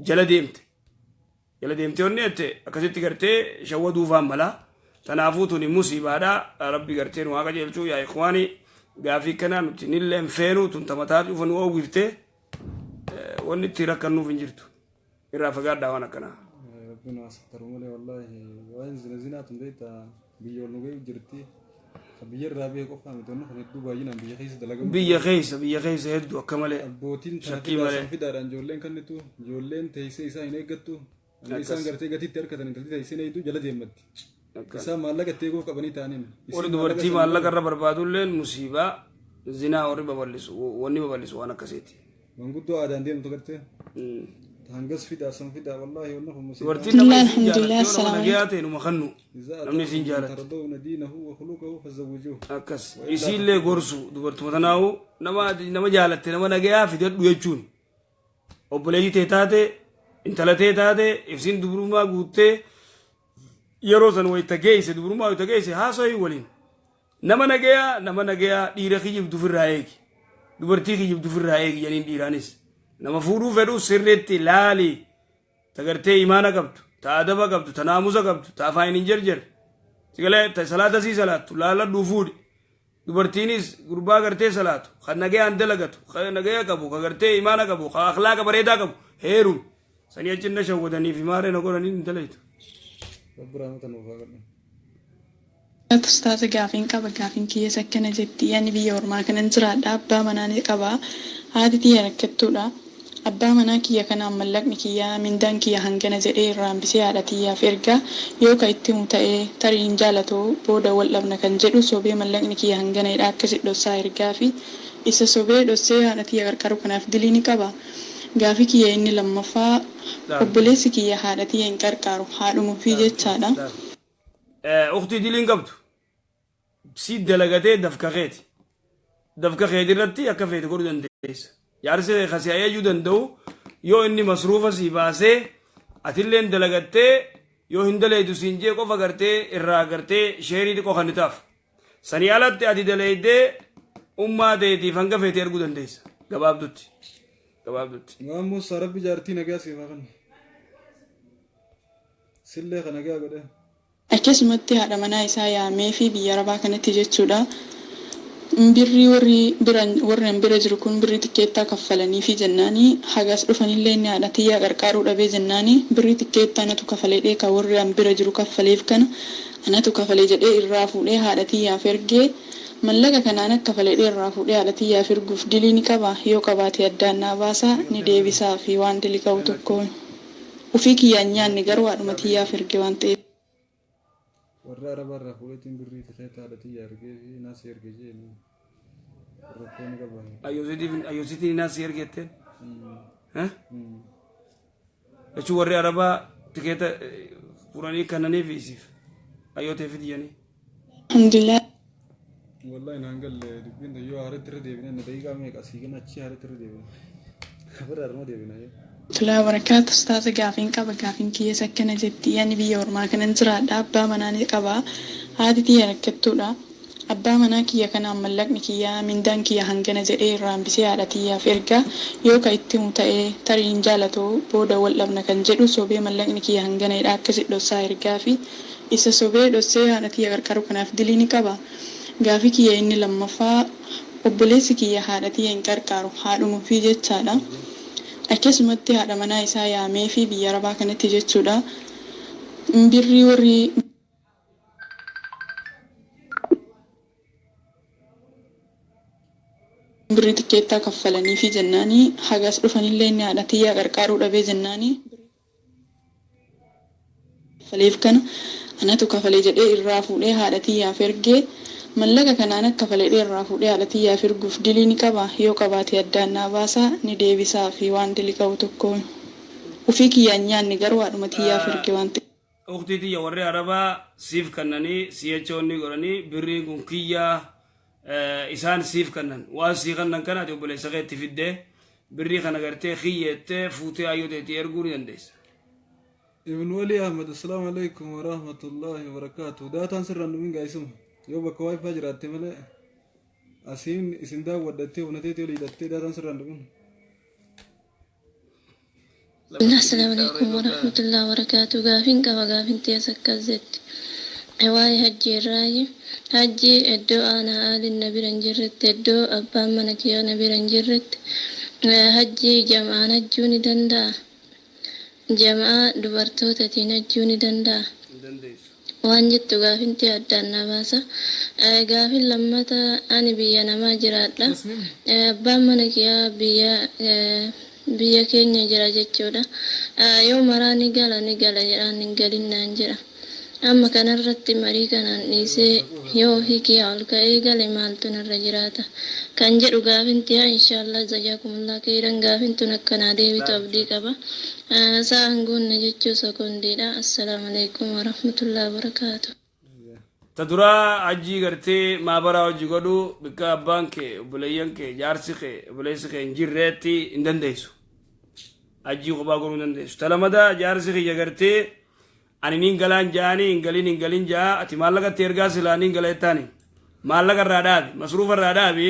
jala deemte. Jala deemtee onni jette akkasitti gartee shawwaduufaan mala. Tanaafuu tuni musiibaadha. Rabbi gartee nu haa qajeelchuu yaa ikhwaani. Gaafii kanaa nuti nillee hin feenu tun tamataa cufa nu oowwifte. Wanni itti rakkannuuf hin jirtu. Irraa fagaadhaa waan akkanaa. Rabbi nu haa sattaru malee wallaahi waa'een zina zinaa tun beektaa biyya ol nu ga'u jirti. Ka biyya irraa bahe qofaa miti wanni kun hedduu baay'inaan biyya keessa dalagamu. Biyya keessa biyya keessa hedduu akka malee. Abbootiin tana Shakkii fidaa malee. san fidaadhaan ijoolleen kannitu ijoolleen teessee isaa hin eeggattu. Amma isaan Akkas. gartee gatiitti harkatan intalti teessee hin eegdu jala deemmatti. Akkas. Isaan maallaqa itti eeguuf qabanii ta'aniin. Warri dubartii maallaqa irra barbaadulleen musiibaa. Zinaa warri babal'isu wanni babal'isu waan akkasiiti. Manguddoo aadaan deemtu gartee. Hangas fidaa san fidaa wallaahi wanni kun musiibaa. Dubartiin nama isin Alhamdulillah, jaalatte yoo nama assalamu nagayaa ta'e numa kannu إذا namni isin أتاكم من jaalatte. ترضون دينه وخلقه فزوجوه. Akkas isiillee gorsu dubartuma tanaawu nama nama jaalatte nama nagayaa fidadhu jechuun obboleettii tee taate intala tee taate ibsiin dubrummaa guuttee yeroo san wayita geesse dubrummaa wayita geesse haasawii waliin nama nagayaa nama nagayaa dhiira kijibdu ofirraa eegi dubartii kijibdu ofirraa eegi jedhaniin dhiiraanis nama fuudhuu fedhu sirriitti laali ta gartee imaana qabdu ta adaba qabdu ta naamusa qabdu ta afaan hin jarjarre sigalee ta salaata sii salaattu laaladhuu fuudhi dubartiinis gurbaa gartee salaatu kan nagayaan dalagatu kan nagaya qabu kan gartee imaana qabu kan akhlaaqa bareedaa qabu heerum sanii achi na shawwadanii fi maaree na godhanii hin dalaytu. Rabbi rahmata nuuf haa godhu. Ustaaza gaafiin qaba gaafiin kiyyees akkana jetti ani biyya ormaa kanan jiraadha abbaa manaa ni qaba haati tiyya rakkattuudha abbaa manaa kiyya kanaan mallaqni kiyya mindaan kiyya hangana jedhee irraa hambisee haadha tiyyaaf erga yoo ka itti himu ta'ee tarii hin jaalatu booda wal dhabna kan jedhu sobee mallaqni kiyya hanganadha akkasi dhossaa ergaa fi isa sobee dhossee haadha tiyya qarqaru kanaaf dilii ni qaba. Gaafii kiyya inni lammaffaa obboleessi kiyya haadha tiyya hin qarqaaru haadhuma ofii jechaadha. Uktii diliin qabdu si dalagatee dafka keeti dafka keeti irratti akka feete godhuu dandeessa jaarsi kee kasi ajajuu danda'u yoo inni masruufa si baasee atilleen dalagattee yoo hin dalaydu siin jee qofa gartee irraa gartee sheerii xiqqoo kan taaf sanii alatti ati dalaydee ummaa teetiif hanga feete erguu dandeessa gabaabdutti gabaabdutti. Waan Muusaa rabbi jaartii nagaa siif haa kennu. Sillee ka nagaa godhe. Akkasumatti haadha manaa isaa yaamee fi biyya arabaa kanatti jechuudha. Birrii warri bira warri an bira jiru kun birrii tikkeettaa kaffalanii fi jennaani hagas dhufanillee inni haadha tiyyaa qarqaaruu dhabee jennaani birrii tikkeettaa anatu kafalee dheeka warri an bira jiru kaffaleef kana anatu kafalee jedhee irraa fuudhee haadha tiyyaaf ergee mallaqa kana ana kafalee irraa fuudhee haadha tiyyaaf erguuf dilii ni qaba yoo qabaate addaan naa baasaa ni deebisaa fi waan dilii qabu tokko ufii kiyyaan nyaanne garuu haadhuma tiyyaaf erge waan ta'eef. Warra arabaa irraa fuudheetiin birrii tikeeta haadha tiyya ergee fi naas erge jeeni. Rakkoo ni qaba. Ayyosiitiin naas ergetteen. Jechuun warri arabaa tikeeta furanii kannaniif isiif ayyootee fidiyanii. Alhamdulillah. Wallahi naan galle dubbiin yoo haaratti irra deebine na daqiiqaa meeqa asii gana achi haaratti irra deebine. Bara harma deebina. Tulaa barakaatu ustaaza gaafiin qaba gaafiin kiyyees akkana jetti ani biyya ormaa kanan jiraadha abbaa manaa ni qaba haati tiyya rakkattuudha abbaa manaa kiyya kanaan mallaqni kiyya mindaan kiyya hangana jedhee irraa hambisee haadha tiyyaaf erga yoo ka itti himu ta'ee tarii hin jaalatu booda wal dhabna kan jedhu sobee mallaqni kiyya hanganadha akkasi dhossaa ergaa fi isa sobee dhossee haadha tiyya qarqaru kanaaf dilii ni qaba. Gaafii kiyya inni lammaffaa obboleessi kiyya haadha tiyya hin qarqaaru haadhuma ofii jechaadha. Akkasumatti haadha manaa isaa yaamee fi biyya arabaa kanatti jechuudha. Birrii warri birrii tikkeettaa kaffalanii fi jennaani hagas dhufanillee inni haadha tiyyaa qarqaaruu dhabee jennaani kaffaleef kana anatu kafalee jedhee irraa fuudhee haadha tiyyaaf ergee mallaqa kanaan akka kafalee irraa fuudhee haadha tiyyaaf erguuf dilii ni qaba yoo qabaate addaan naa baasaa ni deebisaa fi waan dilii qabu tokko ufii kiyyaan nyaanne garuu haadhuma tiyyaaf erge waan ta'eef. Uktii tiyya warri arabaa siif kannanii si'achoonni godhanii birriin kun kiyyaa isaan siif kannan waan sii kannan kana ati obboleessa keetti fiddee birrii kana gartee kiyyeettee fuutee ayyoo teetii erguu ni dandeessa. Ibn Wali Ahmed Assalaamu alaikum wa rahmatullahi wa barakaatuh. Daataan sirraan dhumin gaa'isuma. Yoo bakka wifi jiraatte malee asiin isin daawwadhattee humnateetii olii hidhattee daataan sirraan dhumin. Assalaamu alaikum warahmatullahi wabarakatuh. Gaafiin qaba gaafiin tiyas akkas jetti. Waa'ee hajji irraayi. Hajji iddoo aanaa aaliin na bira hin jirretti iddoo abbaan mana kiyyaa na bira hin jirretti hajji jama'aan hajjuu ni danda'a. Jama'aa dubartootaatiin hajjuu ni danda'a. Waan jettu gaafiin tiyya addaan na baasa. Gaafiin lammata ani biyya namaa jiraadha. Abbaan mana kiyyaa biyya biyya keenya jira jechuudha. Yoo maraa ni gala ni gala jedhaan hin galin naan jedha. Amma kanarratti marii kanaan dhiisee yoo ofii kiyyaa ol ka'ee gale maaltu narra jiraata kan jedhu gaafin tiya. Inshaallah jazaakumullah khairan, gaafin tun akkanaa deebitu abdii qaba. Sa'a hin guunne jechuu sekondiidha. Assalaamu alaikum warahmatullahi wabarakaatu. Ta duraa hajjii gartee maabaraa hojii godhu bikka abbaan kee, obboleeyyan kee, jaarsi kee, obboleessi kee hin jirreetti hin dandeessu. Hajjii kophaa godhuu hin dandeessu. Ta lamadaa jaarsi kiyya gartee ani niin galaan ja'anii hin galin hin galin ja'a, ati maallaqa itti ergaa silaa niin gala jettaani. Maallaqa irraa dhaabi, masruufa irraa dhaabi,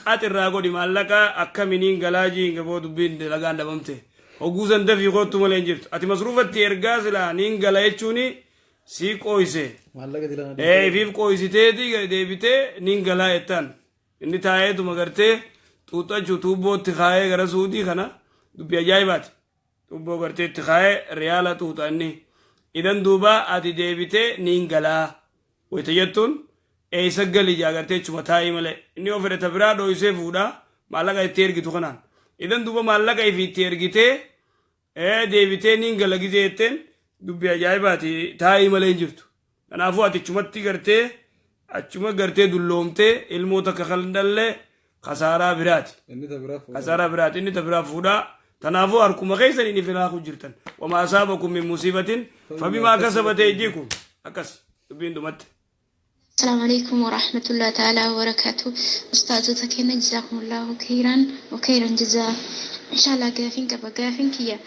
qax irraa godhi maallaqa, akkami niin galaa jii hin gaboo, dubbiin dalagaan dhabamte. Hogguu san dafii koottu malee hin jirtu. Ati masruufa itti ergaa silaa niin gala jechuuni sii qooyse. Maallaqa dilana. Ee, ifiif qooysiteeti deebitee niin galaa jettaan. Inni taa'eetuma gartee xuuxachuu tuubbootti kaayee gara Suudii kana, dubbii ajaa'ibaati. Tuubboo gartee itti kaayee riyaala xuuxa inni. Idan duuba ati deebitee niin galaa. Wayita jettuun eessa gali jaa, gartee chuma taa'ii malee. Inni yoo fedhe ta biraa dhooysee fuudhaa maallaqa itti ergitu kanaan. Idan duuba maallaqa ifii itti ergitee deebitee niin gala gizee jetteen, dubbii ajaa'ibaati, taa'ii malee hin jirtu. Kanaafuu ati achumatti gartee achuma gartee dulloomtee ilmoo takka kan dhallee kasaaraa biraati. Inni ta biraa fuudhaa. Kasaaraa biraati, inni ta biraa fuudhaa. Kanaafuu harkuma keessan inni filaaku jirtan. وما أصابكم من مصيبة فبما كسبت أيديكم. Akkas dubbiin dhumatte. السلام عليكم ورحمة الله تعالى وبركاته. أستاذ keenya، جزاكم الله خيرا وخيرا جزاء. إن شاء الله gaafin qaba. Gaafin kiyya,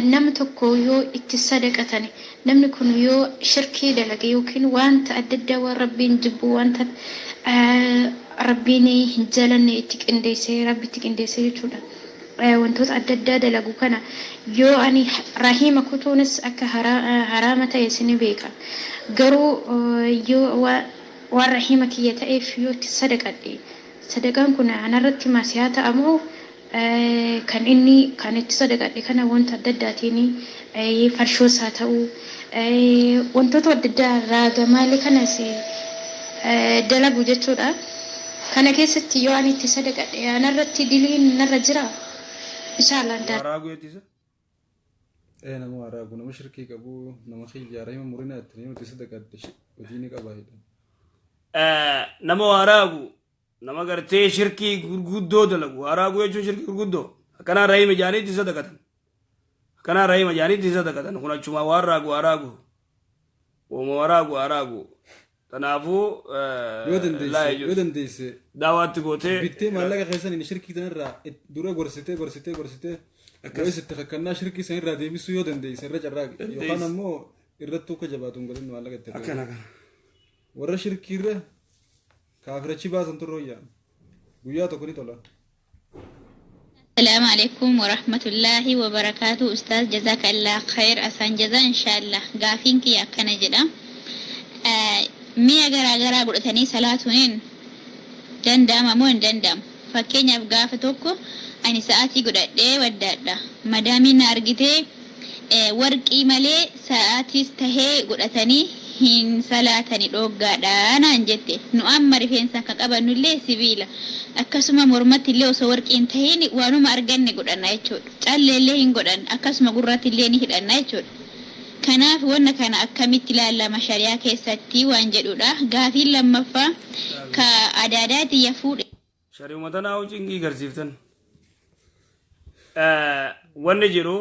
nama tokko yoo itti sadaqatani, namni kun yoo shirkii dalage yookiin wanta adda addaa, waan Rabbiin jibbu, wanta Rabbiin hin jalanne itti qindeessee, Rabbi itti qindeessee jechuudha. Wantoota adda addaa dalagu kana yoo ani rahima kutuunis akka haraama ta'e isin beeka. Garuu yoo waan rahima kiyya ta'eef yoo itti sadaqadhe, sadaqaan kun anarratti maasiyaa ta'amoo, kan inni kan itti sadaqadhe kana wanta adda addaatiin, farshoos haa ta'u, wantoota adda addaa raagamaalee kanas dalagu jechuudha. Kana keessatti yoo ani itti sadaqadhe anarratti diliin narra jira? Inshaallah. Waraaguu jettisa? Ee, nama waraagu, nama shirkii qabu, nama xiyyaara hima murina itti nama itti sadaqadde hojii ni qaba jedha. Nama waraagu, nama gartee shirkii gurguddoo dalagu, waraagu jechuun shirkii gurguddoo akkanaa rahima jaanii itti sadaqatan, akkanaa rahima jaanii itti sadaqatan kun achuma waan raagu waraagu wama waraagu waraagu. Kanaafuu Yoo dandeesse, yoo dandeesse daawaatti gootee bittee maallaqa keessan inni shirkii sanarraa dura gorsitee gorsitee gorsitee yoo isitti fakkannaa shirkii sanirraa deebisuu yoo dandeesse irra carraaqi, yookaan ammoo irrattuu akka jabaatu hin godhin maallaqa itti. Akkana akkana. Warra shirkiirra kaafirachi baasan turre wayyaa, guyyaa tokko ni tola. السلام عليكم ورحمة الله وبركاته. أستاذ، جزاك الله خير أسان جزا. إن شاء الله gaafin kiyya akkana jedha. Mi'a garaa garaa godhatanii salaatuun danda'ama moo hin danda'amu? Fakkeenyaaf, gaafa tokko ani sa'aatii godhadhee waddaadha. Madaamiin na argitee, warqii malee sa'aatiis tahee godhatanii hin salaatani, dhooggaadha naan jette. Nu amma rifeensa akka qabannullee sibiila. Akkasuma mormatti illee osoo warqii hin tahin waanuma arganne godhanna jechuudha. Calleellee hin godhan, akkasuma gurratti illee ni hidhanna jechuudha. Kanaaf wanna kana akkamitti ilaalama shari'aa keessatti waan jedhudha. Gaafiin lammaffaa ka adaadaati ya fuudhe. Shari'uma tanaa cingii garsiiftan. Wanni jiru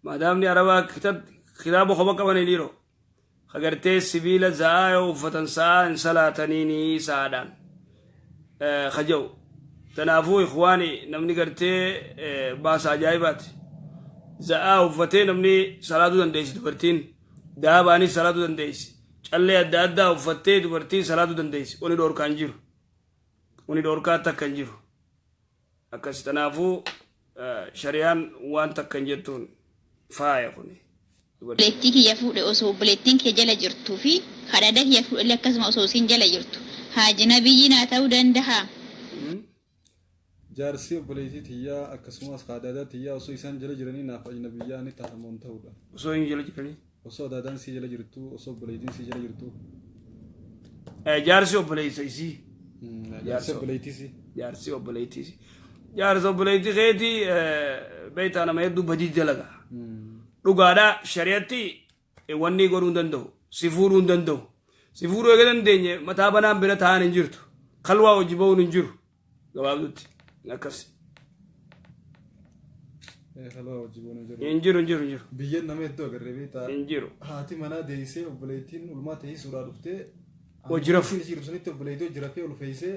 maadaamni Arabaa kitaaba kopha qabanii dhiiroo kagartee sibiila za'aa yoo uffatan sa'aa hin salaataniini sa'aadhaan kaja'u. Kanaafuu ikhwaani, namni gartee baasa ajaa'ibaati. Za'aa uffatee namni salaatuu dandeessi, dubartiin daabaanis salaatuu dandeessi. Callee adda addaa uffattee dubartiin salaatuu dandeessi. Wani dhoorkaan jiru. Wani dhoorkaa takka hin jiru. Akkas kanaafuu shari'aan waan takka hin jettuun faaya kuni. Obboleettii kiyya fuudhe osoo obboleettiin kiyya jala jirtuu fi haadha kiyya fuudhe akkasuma osoo isiin jala jirtu haaji nabiyyi naa ta'uu danda'a? Jaarsi obboleettii tiyyaa akkasumas haadha tiyyaa osoo isaan jala jiranii naaf ajnabiyyaa ni tahamoon ta'uudha. Osoo hin jala jiranii? Osoo adaadaan sii jala jirtu, osoo obboleettiin sii jala jirtu. Jaarsi obboleessa isii. Jaarsi obboleettii sii. Jaarsi obboleettii isii. Jaarsi obboleettii keetii beektaa, nama hedduu badii dalaga. Dhugaadha shari'atti wanni godhuu hin danda'u. Si fuudhuu hin danda'u. Si fuudhuu eega dandeenye mataa banaan bira taa'an hin jirtu. Kalwaa hojii ba'uun hin jiru. Gabaabdutti akkas. Kalwaa hojii ba'uun hin jiru. Hin jiru hin jiru hin jiru. Biyyeen nama hedduu agarree beektaa. Hin jiru. Haati manaa deessee obboleettiin ulmaa ta'ii suuraa dhuftee. Hojii rafu. Isheen jirtu sanitti obboleettii hojii rafee ol fe'isee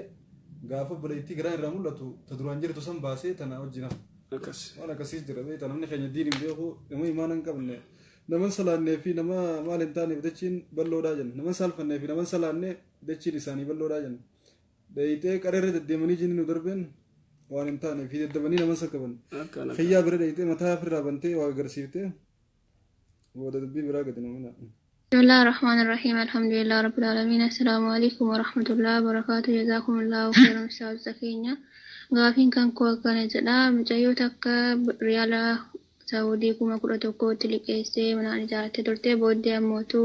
gaafa obboleettii garaan irraa mul'atu ta duraan jirtu san baasee tana hojii nafu. Akkas. Waan akkasiis jira beektaa namni keenya diin hin beeku nama imaana hin qabne nama hin salaannee fi nama maal hin taaneef dachiin bal'oodhaa jenna nama hin saalfannee fi nama hin salaanne dachiin isaanii bal'oodhaa jenna. Dheeyxee qareerra deddeemanii jinni nu darbeen waan hin taane fi daddabanii nama sakkaban. Akkana. Kiyyaa bira dheeyxee mataa ofirraa bantee waa agarsiiftee booda dubbii biraa gadi namina. بسم الله الرحمن الرحيم الحمد لله رب العالمين السلام عليكم ورحمة الله وبركاته جزاكم الله خيرا أستاذ keenya gaafiin kan koo akkana jedha mucayyoo takka riyaala saawudii 11,000tti liqeessee manaan ijaarrattee turte booddee ammootu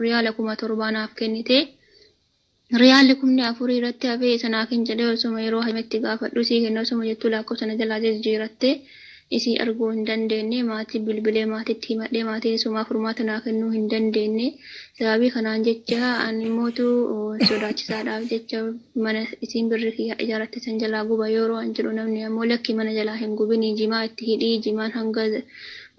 riyaala 7,000 naaf kennite riyaalli 4,000 irratti hafee sanaaf hin jedhee osuma yeroo himetti gaafadhu sii kenna osuma jettuu lakkoofsa na jalaa jijjiiratte isii arguu hin dandeenye maatii bilbilee maatiitti himadhee maatiin isumaa furmaata naa kennuu hin dandeenye sababii kanaan jecha ani immootu sodaachisaadhaaf jecha mana isiin birri kiyya ijaarratte san jalaa guba yeroo an jedhu namni ammoo lakki mana jalaa hin gubini jimaa itti hidhii jimaan hanga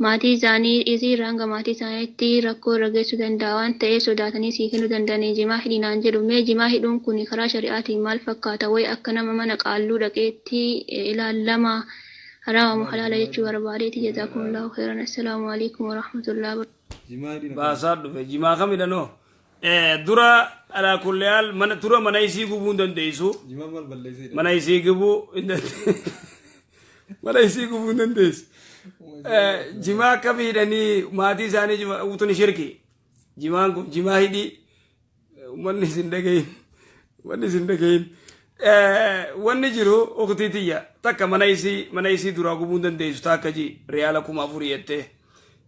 maatii isaanii isii irraa hanga maatii isaaniitti rakkoo irra geessuu danda'a waan ta'eef sodaatanii sii kennuu danda'anii jimaa hidhii naan jedhu mee jimaa hidhuun kun karaa shari'aatiin maal fakkaata wayi akka nama mana qaalluu dhaqeetti ilaallama haraama moo halaala jechuu barbaadeeti jazaakumullahu khairan assalaamu alaikum warahmatullahi wabarakatuh. Baasaa dhufe jimaa kamidha noo. Dura alaa kulli haal mana dura mana isii gubuu hin dandeessu. Jimaa maal balleessee? Mana isii gubuu hin dandeessu. Mana isii gubuu hin dandeessu. Jimaa akka hidhanii maatii isaanii jimaa utuun shirki. Jimaan kun jimaa hidhii uummanni isin dhagahin. Uummanni isin dhagahin. Wanni jiru uktii tiyya takka mana isii mana isii duraa gubuu hin dandeessu takka ji riyaala 4,000 jettee.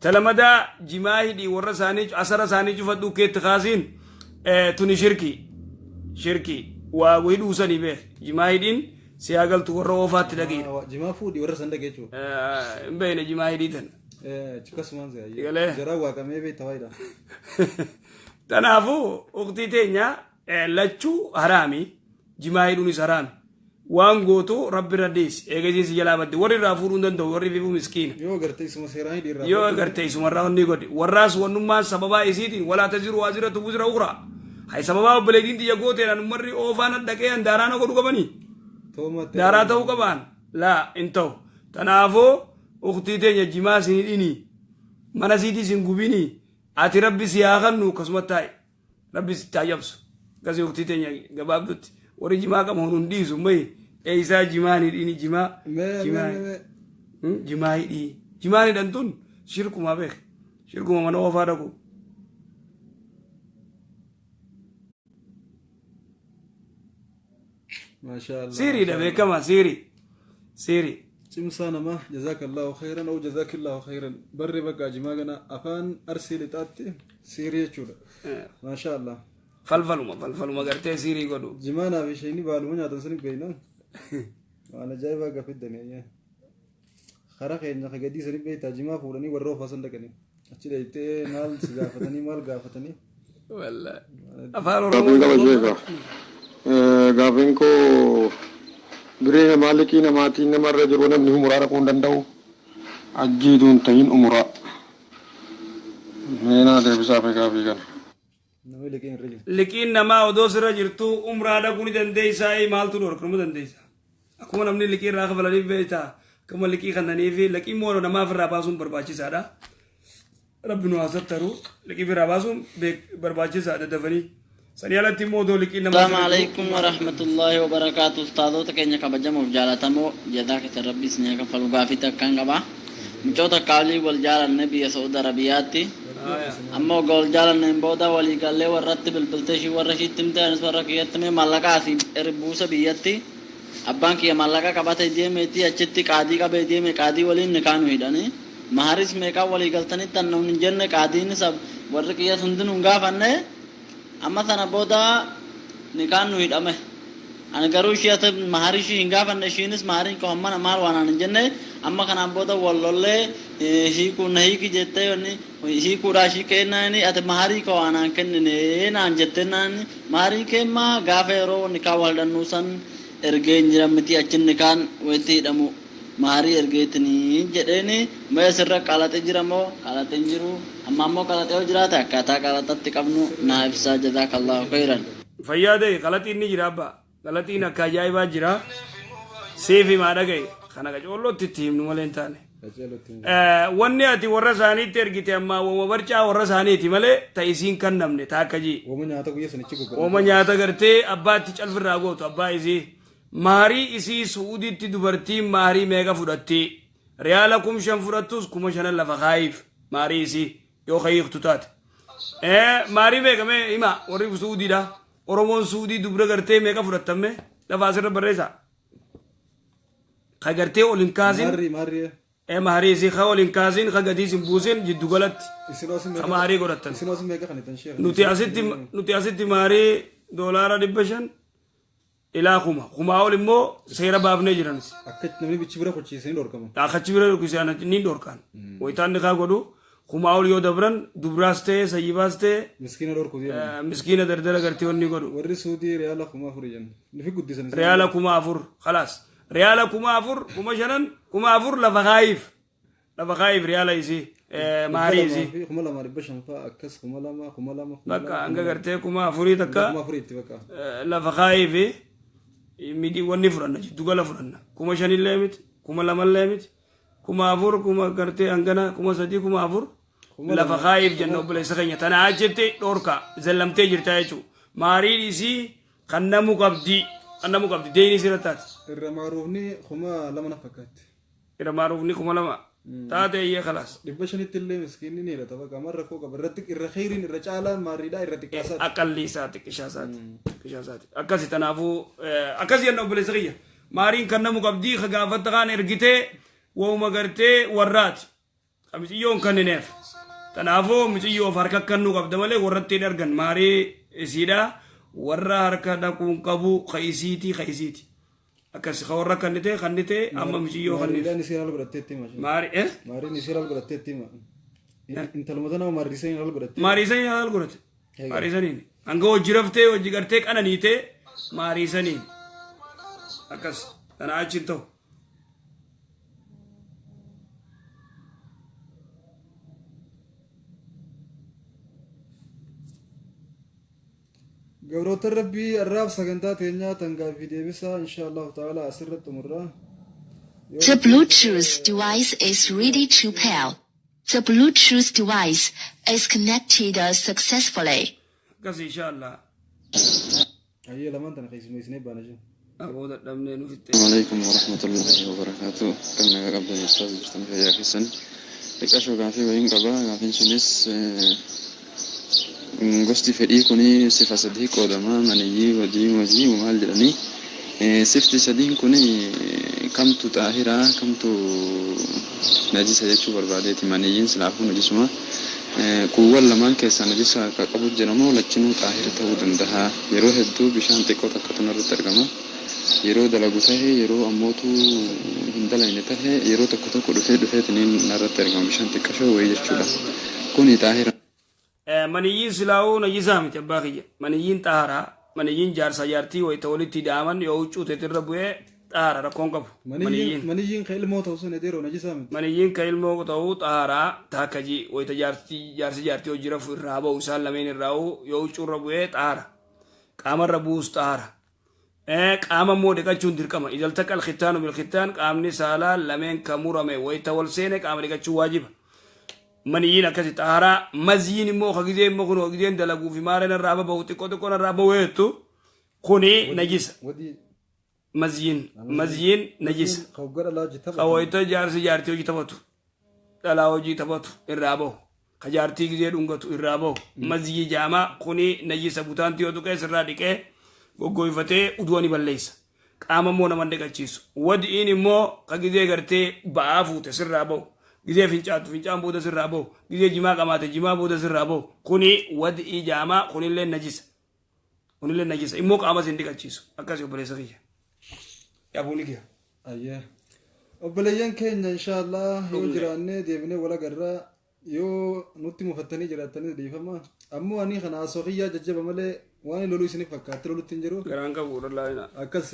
Talamadaa jimaa hidhii warra isaanii asara isaanii cufadhu keetti kaasiin tuni shirki. Shirki waa hidhuu sanii beek jimaa hidhiin si haa galtu warra oofaatti dhaqiidha. Jimaa fuudhi warra san dhaqee jechuudha. Hin beekne jimaa hidhii tana. Akkasumaan Galee. jaraa waaqamee beekta waayidha. Kanaafuu uktii teenya lachuu haraami jimaa hidhuunis haraami. Waan gootu rabbi irra dhiisi eegasiin si jalaa badde warri irraa fuudhuu hin danda'u warri fiifuu miskiina. Yoo agartee isuma seeraan hidhi irraa. Yoo agartee isuma irraa wanni godhe warraas wannummaan sababaa isiitiin walaa taziru waaziratu wizra ukraa. Hay sababaa obboleettiin tiyya gooteen anummarri oofaan dhaqee an daaraa na godhu qabanii. Daaraa ta'uu qabaan laa hin ta'u. Kanaafuu uktii teenya jimaa sin hidhinii mana siitii sin gubinii ati rabbi si haa kennu akkasuma taa'i rabbi si haa jabsu akkasii uktii teenya gabaabdutti warri jimaa qabu hun dhiisu mayi eeysaa jimaan hidhini jimaa jimaa jimaa hidhii jimaan hidhan tun shirkuma beek shirkuma mana oofaa dhaqu. Maashaa Allah. Siiriidha beekama siirii siirii. Cimsaa namaa jazaakallahu khairan oo jazaakillahu khairan barri bakka jimaa gana afaan arsii lixaatti siirii jechuudha. Maashaa Allah. Falfaluma falfaluma gartee siirii godhu. Jimaa naaf isheen baaluma nyaatan sani beekna. Waan ajaa'ibaa gafiddani ayyaa. Karaa keenya ka gadii sani beektaa jimaa fuudhanii warra oofaa san dhaqanii. Achi dheeyxee maal si gaafatanii maal gaafatanii. Wallaahi. Afaan Gaafiin qaba Oromoo. sheeka. Gaafiin koo biree namaa liqii namaatiin namarra jiru namni umuraa dhaquu hin danda'u. Ajjiituu hin ta'in umuraa. Meenaa deebisaa fi gaafii kana. Namni liqiin irra jirti. Liqiin namaa odoo sirra jirtu umraa dhaquu ni dandeessaa maaltu dhorku nama dandeessa. Akkuma namni liqii irraa kafalaniif beektaa akkuma liqii kannanii fi liqii immoo namaaf irraa baasuun barbaachisaadha. Rabbi nu haa sattaru liqii irraa baasuun barbaachisaadha dafanii. Sanii alatti immoo odoo liqiin namaa Assalamu alaikum warahmatullahi wabarakatuh. Ustaadota keenya kabajamoo fi jaalatamoo jadaa keessa rabbi isin haa kaffalu gaafii takkaan qaba. Mucoota kaalii wal jaalanne biyya Saudi Arabiyaatti. Amma waggaa wal jaalanneen booda walii gallee warratti bilbiltee ishii warra ishiitti himte anis warra kiyyatti hime maallaqa asii buusa biyyatti. Abbaan kiyya maallaqa qabate deemeeti achitti qaadii qabee deeme qaadii waliin nikaa nu hidhanii. Maharis meeqaa walii galtanitti an hin jenne qaadiinis warri kiyyas hundinuu hin gaafanne. Amma sana booda nikaan nu hidhame. Ani garuu ishee ati maharii ishii hin gaafanne ishiinis mahariin koo hammana maal waan ani hin jenne amma kanaan booda wal lollee Hiikuu na hiiki jettee wanni hiikuudhaa ishii kennaani ati maharii koo anaan kennine naan jette naan maharii keemmaa gaafa yeroo nikaa wal hidhannuu san ergee hin jiran miti achin nikaan wayitti hidhamu maharii ergeetinii jedheeni mee sirra qalaxe jira moo qalaxe hin jiru amma ammoo qalaxe yoo jiraate akkaataa qalaxatti qabnu naa ibsaa jazaakallahu khayran. Fayyaa ta'e qalaxiin ni jira abbaa. Qalaxiin akka ajaa'ibaa jira. Siif himaa dhaga'i. Kana qacoollootti itti himnu malee hin taane. Wanni ati warra isaaniitti ergite ammaa wama barcaa warra isaaniiti malee ta isiin kan namne ta akka jii. Wama nyaata guyya sanichi goggodhan. Wama nyaata gartee abbaatti calfirraa gootu abbaa isii. Maarii isii Su'uuditti dubartiin maarii meeqa fudhatti? Riyaala 5000 fudhattus 5000 lafa kaayiif maarii isii yoo kayiiktu taate. Maarii meeqa mee himaa warri Su'uudiidha. Oromoon Su'uudii dubra gartee meeqa fudhattan mee lafa asirra barreessaa. Ka gartee ol hin kaasin. Maarrii maarrii. Maarii isii ka ol hin kaasin ka gadiis hin buusin jiddu galatti. Isin osin Ka maarii godhattan. Isin osin meeqa kan itti sheekh. Nuti asitti maarii $500 ilaa 1000 kumaa ol immoo seera baafnee jira nuti. Akka namni bichi bira kochiisanii dhorkama. Akachi bira dhorkisaan ni dhorkaan. Wayitaan ni kaa godhu kumaa ol yoo dabran dubraas ta'e sayyibaas ta'e. Miskiina dhorku deema. Miskiina dardara gartee wanni godhu. Warri Suudii riyaala 4000 jenna. Nufi guddisan. Riyaala 4000 khalaas. Riyaala 4000 5000 4000 lafa kaayiif. Lafa kaayiif riyaala isii maarii isii. 2500 fa'a akkas 2000 2000. Bakka hanga gartee 4000 takka. 4000tti bakka. Lafa kaayiifi midi wanni fudhanna jiddugala fudhanna 5000llee miti 2000llee miti 4000 kuma gartee hangana 3000 4000 lafa kaayiif jenna obboleessa keenya tana achitti dhorka zallamtee jirta jechuudha maariin isii kan namu qabdi kan namu qabdi deeyni isii taate. Irra maaruufni 2000 na fakkaatti. Irra maaruufni 2000 taate iyyee khalaas. 500tti illee miskiinni ni hidhata bakka amma rakkoo qaba irratti irra kheyriin irra caalaan maariidhaa irra xiqqaasaati. Aqalli isaa xiqqishaa isaati. Xiqqishaa isaati. Akkasi tanaafuu akkasi jenna obboleessa kiyya. Maariin kan namu qabdii ka gaafatta kaan ergitee wauma gartee warraati. Ka miciyyoon kannineef. Tanaafuu miciyyoof harka kennuu qabda malee warratti hin argan maarii isiidha warra harka dhaquun qabu ka isiiti ka isiiti. Akkas ka warra kannitee kannitee amma miciyyoo kanniif. Maariidhaan isii haala godhatteetti hima. Maari eh? Maariin isii haala godhatteetti hima. Intaluma tana maariisanii haala godhattee. Maariisanii haala godhate. Maariisaniin. Hanga hojii raftee hojii gartee qananiitee maariisaniin. Akkas kana achi hin ta'u. Gabroota Rabbii arraaf sagantaa teenyaa tan gaaffii deebisaa insha Allahu ta'ala asirratti xumurra. The Bluetooth device is ready to pair. The Bluetooth device is connected successfully. Akkas insha Allah. Ayyee lamaan tana keessummeessinee baana jiru. Aboo dadhabnee nu fixxe. Alaikum warahmatullahi wabarakatuh. Kan nagaa qabdan ustaaz jirtan fayyaa keessan. Xiqqaashoo gaafii wayiin qaba. Gaafiin sunis gosti fedhii kuni sifa sadii qoodama. Maniyyii, hojii, hojii maal jedhanii. Sifti sadiin kuni kamtu xaahiraa kamtu najisa jechuu barbaadeeti. Maniyyiin silaafuu najisuma. Kuuwwan lamaan keessaa najisa akka qabu jira moo lachinuu xaahira ta'uu danda'a? Yeroo hedduu bishaan xiqqoo takkatu narratti argama. Yeroo dalagu tahe yeroo ammootu hin dalagne tahe yeroo tokko tokko dhufee dhufeetiniin narratti argama bishaan xiqqashoo wayii jechuudha. Kuni xaahira. Maniyyiin silaa'uu najisaa miti abbaa kiyya. Maniyyiin xaaraa maniyyiin jaarsa jaartii wayita walitti hidhaaman yoo huccuu teetirra bu'ee xaara rakkoon qabu. Maniyyiin maniyyiin kan ilmoo ta'u sun edeeroo najisaa miti. Maniyyiin kan ilmoo ta'u xaaraa taakkaji wayita jaarsi jaarsi jaartii hojii rafu irraa ba'u isaan lameen irraa yoo huccuurra bu'ee xaara. Qaamarra bu'us xaara. Qaama immoo dhiqachuun dirqama. إذا التقى الختان بالختان qaamni saalaa lameen kan murame wayita wal seene qaama dhiqachuun waajiba. Maniyyiin akkasi xaaraa mazyiin immoo ka gizee immoo kun gizeen dalaguu fi maareen irraa bahu xiqqoo xiqqoo irraa bahu jettu kuni najisa. Mazyiin najisa. Hoggaa dhalaa hojii Ka wayita jaarsi jaartii hojii taphatu dhalaa hojii taphatu irraa bahu. Ka jaartii gizee dhungatu irraa bahu. Mazyii jaamaa kuni najisa butaantii yoo tuqee sirraa dhiqee goggoifatee uduu ni balleessa. Qaama immoo nama dhiqachiisu. Wadi'iin immoo ka gizee gartee ba'aa fuute sirraa bahu. Gizee fincaatu fincaan booda sirraa bahu. Gizee jimaa qamaate jimaa booda sirraa bahu. Kuni wadi'ii jaamaa kunillee najisa. Kunillee najisa. Immoo qaama sin dhiqachiisu. Akkasii obboleessa kiyya. Yaabuu ni kiyya. Ayyee. Obboleeyyan keenya, inshaallah yoo Dhumne. jiraannee deebinee wal agarraa. Yoo nutti mufattanii jiraattanii dhiifama. Ammoo ani kana haasoo kiyyaa jajjaba malee waan loluu isiniif fakkaatti lolutti hin jiru. Garaan qabu dhallaa'ina. Akkas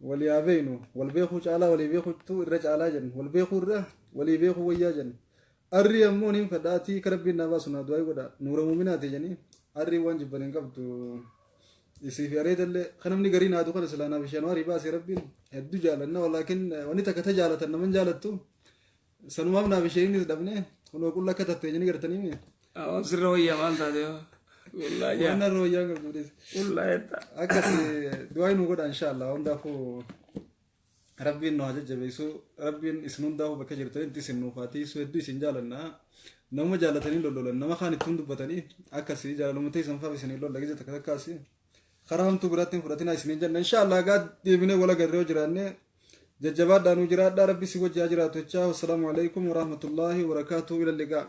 walii haa beeknu, wal beekuu caalaa walii beekuutu irra caalaa jennu, wal beekuu irra walii beekuu wayyaa jennu. Arrii ammoo niin fedhaatii ka rabbiin naa baasu naa du'aa godha, nuura muuminaati jedhanii arrii waan jibban hin qabdu. Isii fi areedallee kan namni garii naadu kana silaa naaf isheen waarii baasee rabbiin hedduu jaalanna, walaakin wanni takka ta jaalatan naman jaalattu sanumaaf naaf isheenis dhabne kunoo qulla akka tattee jedhanii gartanii. Waan sirra wayyaa maal taate yoo? Qullaa jaa. Waan narra wayyaa qabdu dhiis. Qullaa jetta. Akkas du'aa nu godha inshaallah. Hundaafuu rabbiin nu haa jajjabeessu, rabbiin isin hundaafuu bakka jirtanitti isin nuuf haa tiisu. Hedduu isin jaalanna. Nama jaalatanii lollolan nama kaan ittiin dubbatanii akkasii jaalalummaa isin faaf isin lolla gisa takka takkaasi karaa hamtuu biraatti hin fudhatinaa isiniin jenna. Inshaallah gaa deebinee wal agarree yoo jiraanne jajjabaadhaa nu jiraadhaa, rabbi si wajji haa jiraatu jechaa, wassalaamu alaikum warahmatullaahi wabarakaatuhu, ila liqaa.